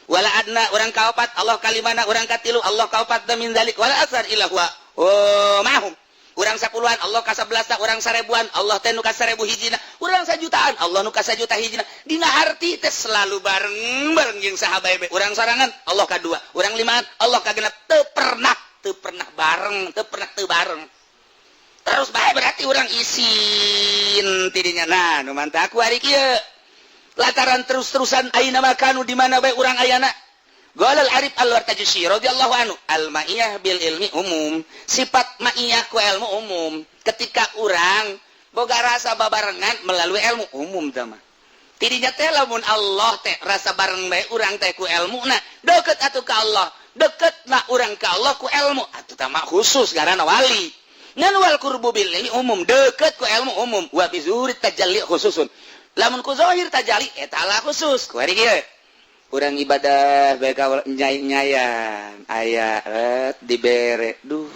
Wala adna, urang kaopat, Allah kalimana, urang katilu, Allah kaopat, min dzalik wala aktsar illa huwa oh mahum. Urang 10-an, Allah ka 11. Urang 1000-an, Allah teh nu ka 1000 hijina. Urang 1 jutaan, Allah nu ka 1 juta hijina. Dina arti teh selalu bareng bareng jeung saha bae. Urang sorangan, Allah ka dua. Urang limaan, Allah ka genep. Teu pernah teu pernah bareng, teu pernah teu bareng terus bae. Berarti urang isin tidinya. Nah, nu mantap aku hari kieu lataran terus-terusan ayeuna mah kanu di mana bae urang ayana. Qala al-Arif Al-Wartajusi radhiyallahu anhu, al-ma'iyah bil ilmi umum, sifat ma'iyah ku ilmu umum. Ketika urang boga rasa babarengan melalui ilmu, umum tah mah. Tidinya teh lamun Allah teh rasa bareng bae urang teh ku ilmu, na deket atuh ka Allah, deket na urang ka Allah ku ilmu atuh tah mah khusus karena wali. Ngan wal qurbu bil ilmi umum, deket ku ilmu umum, wa bi zuhuri tajalli khususun. Lamun ku zahir tajalli eta lah khusus. Ku hari kieu urang ibadah bae nyai-nyayan aya dibere, duh,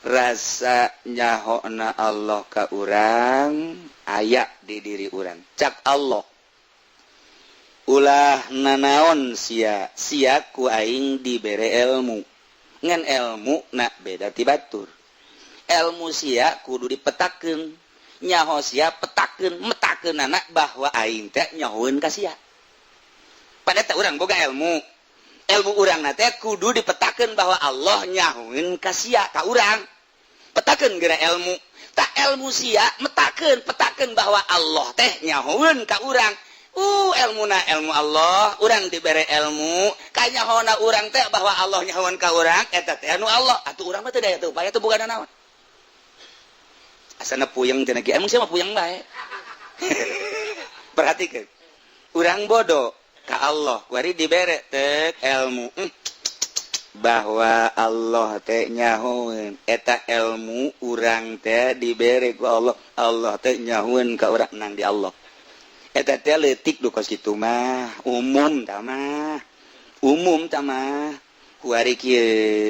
rasa nyahona Allah ka urang aya di diri urang. Cak Allah, "Ulah nanaon sia, sia ku aing dibere ilmu, ngan ilmu nak beda ti batur. Ilmu sia kudu dipetakeun, nyaho sia petakeun, metakeun anak bahwa aing teh nyahoeun ka sia." Pada teh urang boga ilmu, ilmu urang teh kudu dipetakeun bahwa Allah nyahoeun ka sia, ka urang. Petakeun geura ilmu tak, ilmu sia metakeun, petakeun bahwa Allah teh nyahoeun ka urang. Ilmu na ilmu Allah, urang dibere ilmu kanyahona urang teh bahwa Allah nyahoeun ka urang, eta teh anu Allah. Atuh urang mah teu daya teu upaya, teu boga naon, asana puyeng cenah. Emang siapa puyeng bae. Perhatikan, urang bodoh ka Allah, kuari dibere tek ilmu, bahwa Allah teh nyahoeun. Eta ilmu urang teh dibere ku Allah, Allah teh nyahoeun ka urang nang di Allah. Eta teh leutik du kos kitu mah, umum tah mah, umum tah mah. Kuari kieu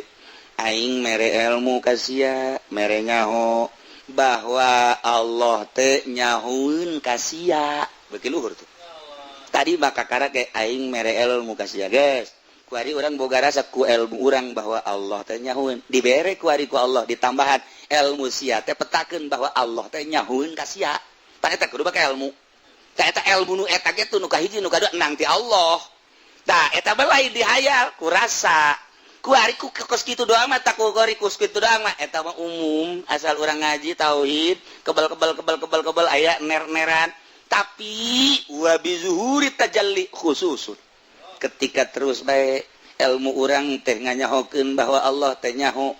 aing mere ilmu ka sia, mere nyaho bahwa Allah teh nyahoeun ka sia. Beuki luhur tuh tadi maka kakara kayak aing mere ilmu ka sia, guys. Kuari urang boga rasa ku ilmu urang bahwa Allah teh nyahoeun, dibere kuari ku Allah ditambahan ilmu sia teh petakeun bahwa Allah teh nyahoeun ka sia. Tah, eta kudu make ilmu. Tah, eta ilmu nu eta ge tuh nu kahiji, nu kadua nang ti Allah. Tah, eta mah lain dihayal ku rasa. Kuari ku kos kitu doang mah tak, kuari kos kitu doang mah eta mah umum, asal urang ngaji tauhid kebal kebal kebal kebal kebal aya ner-neran. Tapi wa bizuhuri tajalli khususun, ketika terus baik ilmu urang teh nganyahokeun bahwa Allah teh nyaho,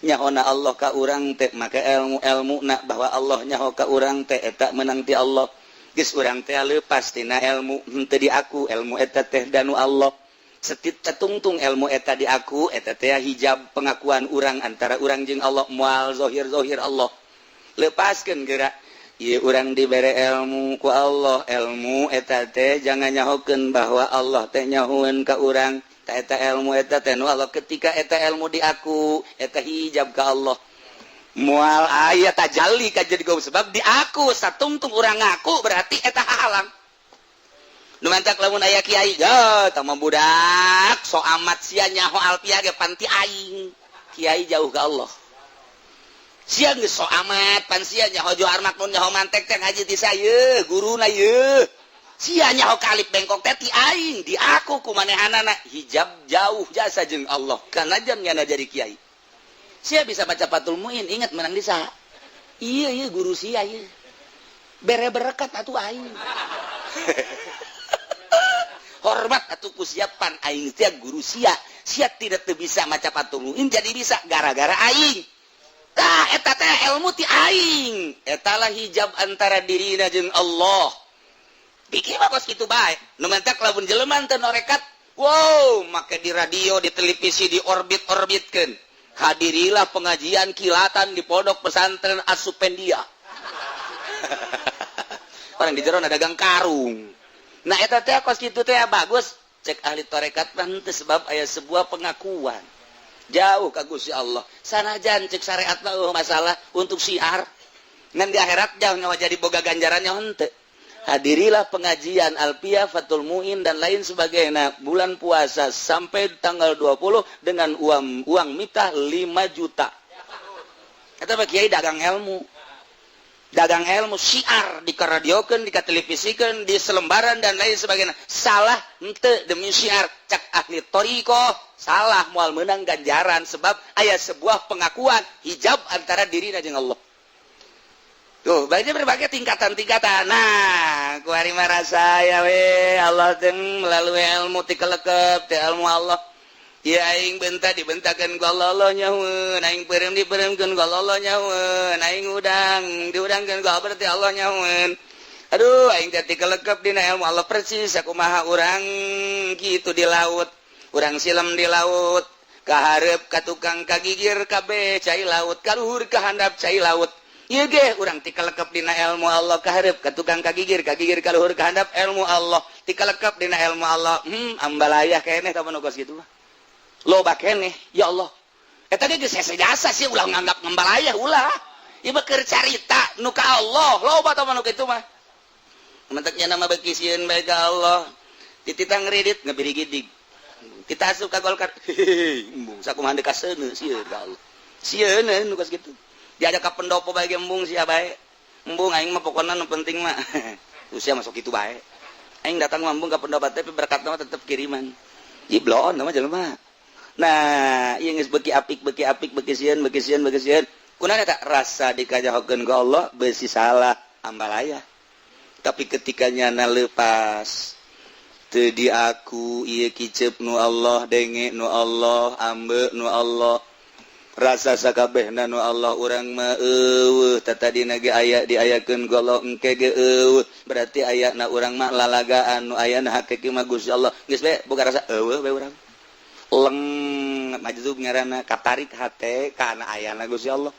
nyahona Allah ka urang teh maka ilmu, ilmu nak bahwa Allah nyaho ka urang teh eta menang ti Allah. Geus urang teh leupas tina ilmu henteu di aku, ilmu eta teh danu Allah. Setit tetungtung ilmu eta di aku, eta teh hijab pengakuan urang antara urang jeung Allah, moal zohir-zohir Allah. Lepaskeun geura. Ieu urang dibere ilmu ku Allah, ilmu eta teh jangan nyahokeun bahwa Allah teh nyahoeun ka urang. Ta eta ilmu eta teh nu Allah. Ketika eta ilmu di aku, eta hijab ka Allah, moal aya tajalli ka jadi gau sebab di aku. Satungtung urang ngaku berarti eta halang. Nu mantak lamun aya kiai, ya tah budak so amat sia, nyaho alfiah ge pan ti aing. Kiai jauh ke Allah. Sia geus so amat, pan sia nyaho Johar Makmun, nyaho mantek teh ngaji ti saya, guruna ye. Sia nyaho kalip bengkok teh ti aing. Di aku ku manehanana hijab jauh jasa jeung Allah kana jam nyana jadi kiai. Sia bisa baca Fathul Muin, ingat menang di saha? Iya iya, guru sia. Iya, bere berkat atuh aing, hormat atuh ku siapan aing sia guru sia. Sia tidak teu bisa maca Fathul Muin jadi bisa gara-gara aing. Tah, eta teh ilmu ti aing, etalah hijab antara dirina jeung Allah. Pikir mah kos kitu bae. Nu mantak lamun jelema teu norekat, wow, make di radio, di televisi, di orbit-orbitkeun, "Hadirilah pengajian kilatan di pondok pesantren Asupendia." Orang di jero dagang karung. Nah, eta teh kos kitu teh bagus cek ahli tarekat mah henteu, sebab aya sebuah pengakuan jauh ka Gusti Allah. Sanajan cek syariat mah eueuh masalah untuk syiar, ngan di akhirat jauh nyawa jadi boga ganjarannya henteu. "Hadirilah pengajian Alfiah, Fathul Muin, dan lain sebagainya bulan puasa sampai tanggal 20 dengan uang uang mitah 5 juta." Eta mah kiai dagang ilmu, dagang ilmu syiar dikaradiokeun, dikatelevisikeun, di selembaran dan lain sebagainya. Salah henteu demi syiar? Cak ahli thoriqoh, salah, moal menang ganjaran, sebab aya sebuah pengakuan hijab antara diri jeung Allah. Tuh, banyak berbagai tingkatan-tingkatan. Nah, kuari mah rasa ya we Allah teh melalui ilmu tikelekep teh ilmu Allah. Ya, aing bentak dibentakeun ku Allah, Allah nyahoeun, aing peureum dipeureumkeun ku Allah, Allah nyahoeun, aing udang diudangkeun ku Allah, berarti Allah nyahoeun. Aduh, aing teh tikelekep dina ilmu Allah, persis sakumaha urang kitu di laut. Urang silam di laut, kahareup ka tukang kagigir kabeh cai laut, kaluhur ka handap cai laut. Ieu ge urang tikelekep dina ilmu Allah, kahareup ka tukang kagigir, kagigir kaluhur ka handap ilmu Allah, tikelekep dina ilmu Allah. Ambalayah keneh tah nu kos kitu mah. Loba keneh, ya Allah. Eta ge geus hese jasa sih, ulah nganggap ngambalayah ulah. Ieu mah keur carita nu ka Allah, loba tah nu kitu mah. Menteknya nama beuki sieun bae ka Allah. Dititah ngredit ngabirigidig. Kita asup ka Golkar. Hehehe, embung sakumaha deuk kaseuneu sieun ka Allah. Sieun nu kos kitu. Diajak ka pendopo bae ge embung sia bae. Embung aing mah, pokona nu penting mah usia masuk kitu bae. Aing datang mah embung ka pendopo, tapi berkat mah tetep kiriman. Jiblon mah jelema. Nah, ieu geus beuki apik, beuki apik, beuki sieun, beuki sieun, beuki sieun. Kunaon eta rasa dikajahokeun ku Allah beusi salah ambalaya. Tapi ketika nyana lepas teu diaku ieu kicep nu Allah, denge nu Allah, ambe nu Allah, rasa sakabehna nu Allah, urang mah eueuh. Tatadina ge aya, diayakeun ku Allah, engke ge eueuh, berarti ayana urang mah lalagaan, nu ayana hakiki mah Gusti Allah. Geus bae boga rasa eueuh bae urang leng, majzub ngaranna, katarik hate kana ayana Gusti Allah.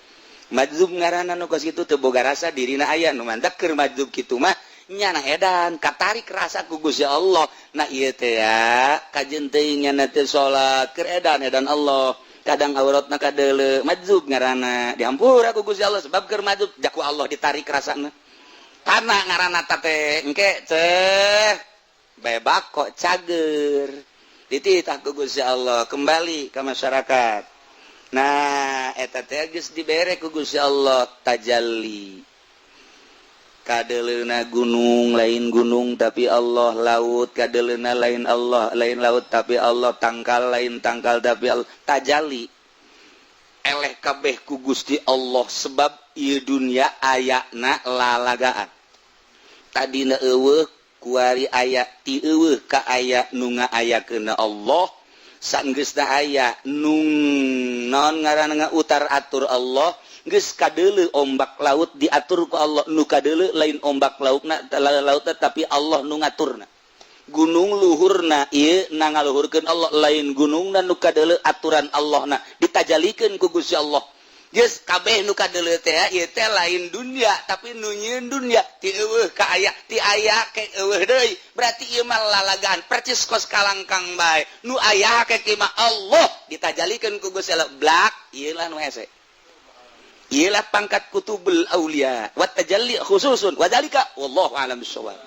Majzub ngaranna nu kos kitu, teu boga rasa dirina aya. Nu mantak keur majzub kitu mah nyana edan, katarik rasa ku Gusti Allah. Nah, ieu teh ya kajeun teuing nyana teh salat keur edan edan Allah, kadang auratna kadeuleu, majzub ngaranna, dihampura ku Gusti Allah sebab keur majzub, jaku Allah ditarik rasana. Karena ngaranna teh engke teh bebak kok cager, dititah ku Gusti Allah kembali ke masyarakat. Nah, eta teh geus dibere ku Gusti Allah tajalli, kadeleuna gunung lain gunung tapi Allah, laut kadeleuna lain Allah, lain laut tapi Allah, tangkal lain tangkal tapi Allah, tajalli eleh kabeh ku Gusti Allah, sebab ieu dunya ayana lalagaan. Tadina eueuh, kuari aya, ti eueuh ka aya, nu ngaayakeun Allah. Sanggeusna aya, nu naon ngaranna utar atur Allah. Geus kadeuleu ombak laut diatur ku Allah, nu kadeuleu lain ombak lautna laut tapi Allah nu ngaturna. Gunung luhurna ieu na ngaluhurkeun Allah, lain gunungna nu kadeuleu, aturan Allah na ditajalikeun ku Gusti Allah. Geus kabeh nu kadeuleu teh ieu teh lain dunya tapi nu nyieun dunya, ti eueuh ka aya, ti aya ke eueuh deui, berarti ieu mah lalagaan, percis kos kalangkang bae, nu aya hakiki mah Allah, ditajalikeun ku Gusti Allah. Blak, ieu lah nu hese. Ialah pangkat kutubul aulia wa tajalli khususun wa dzalika wallahu a'lam bissawab.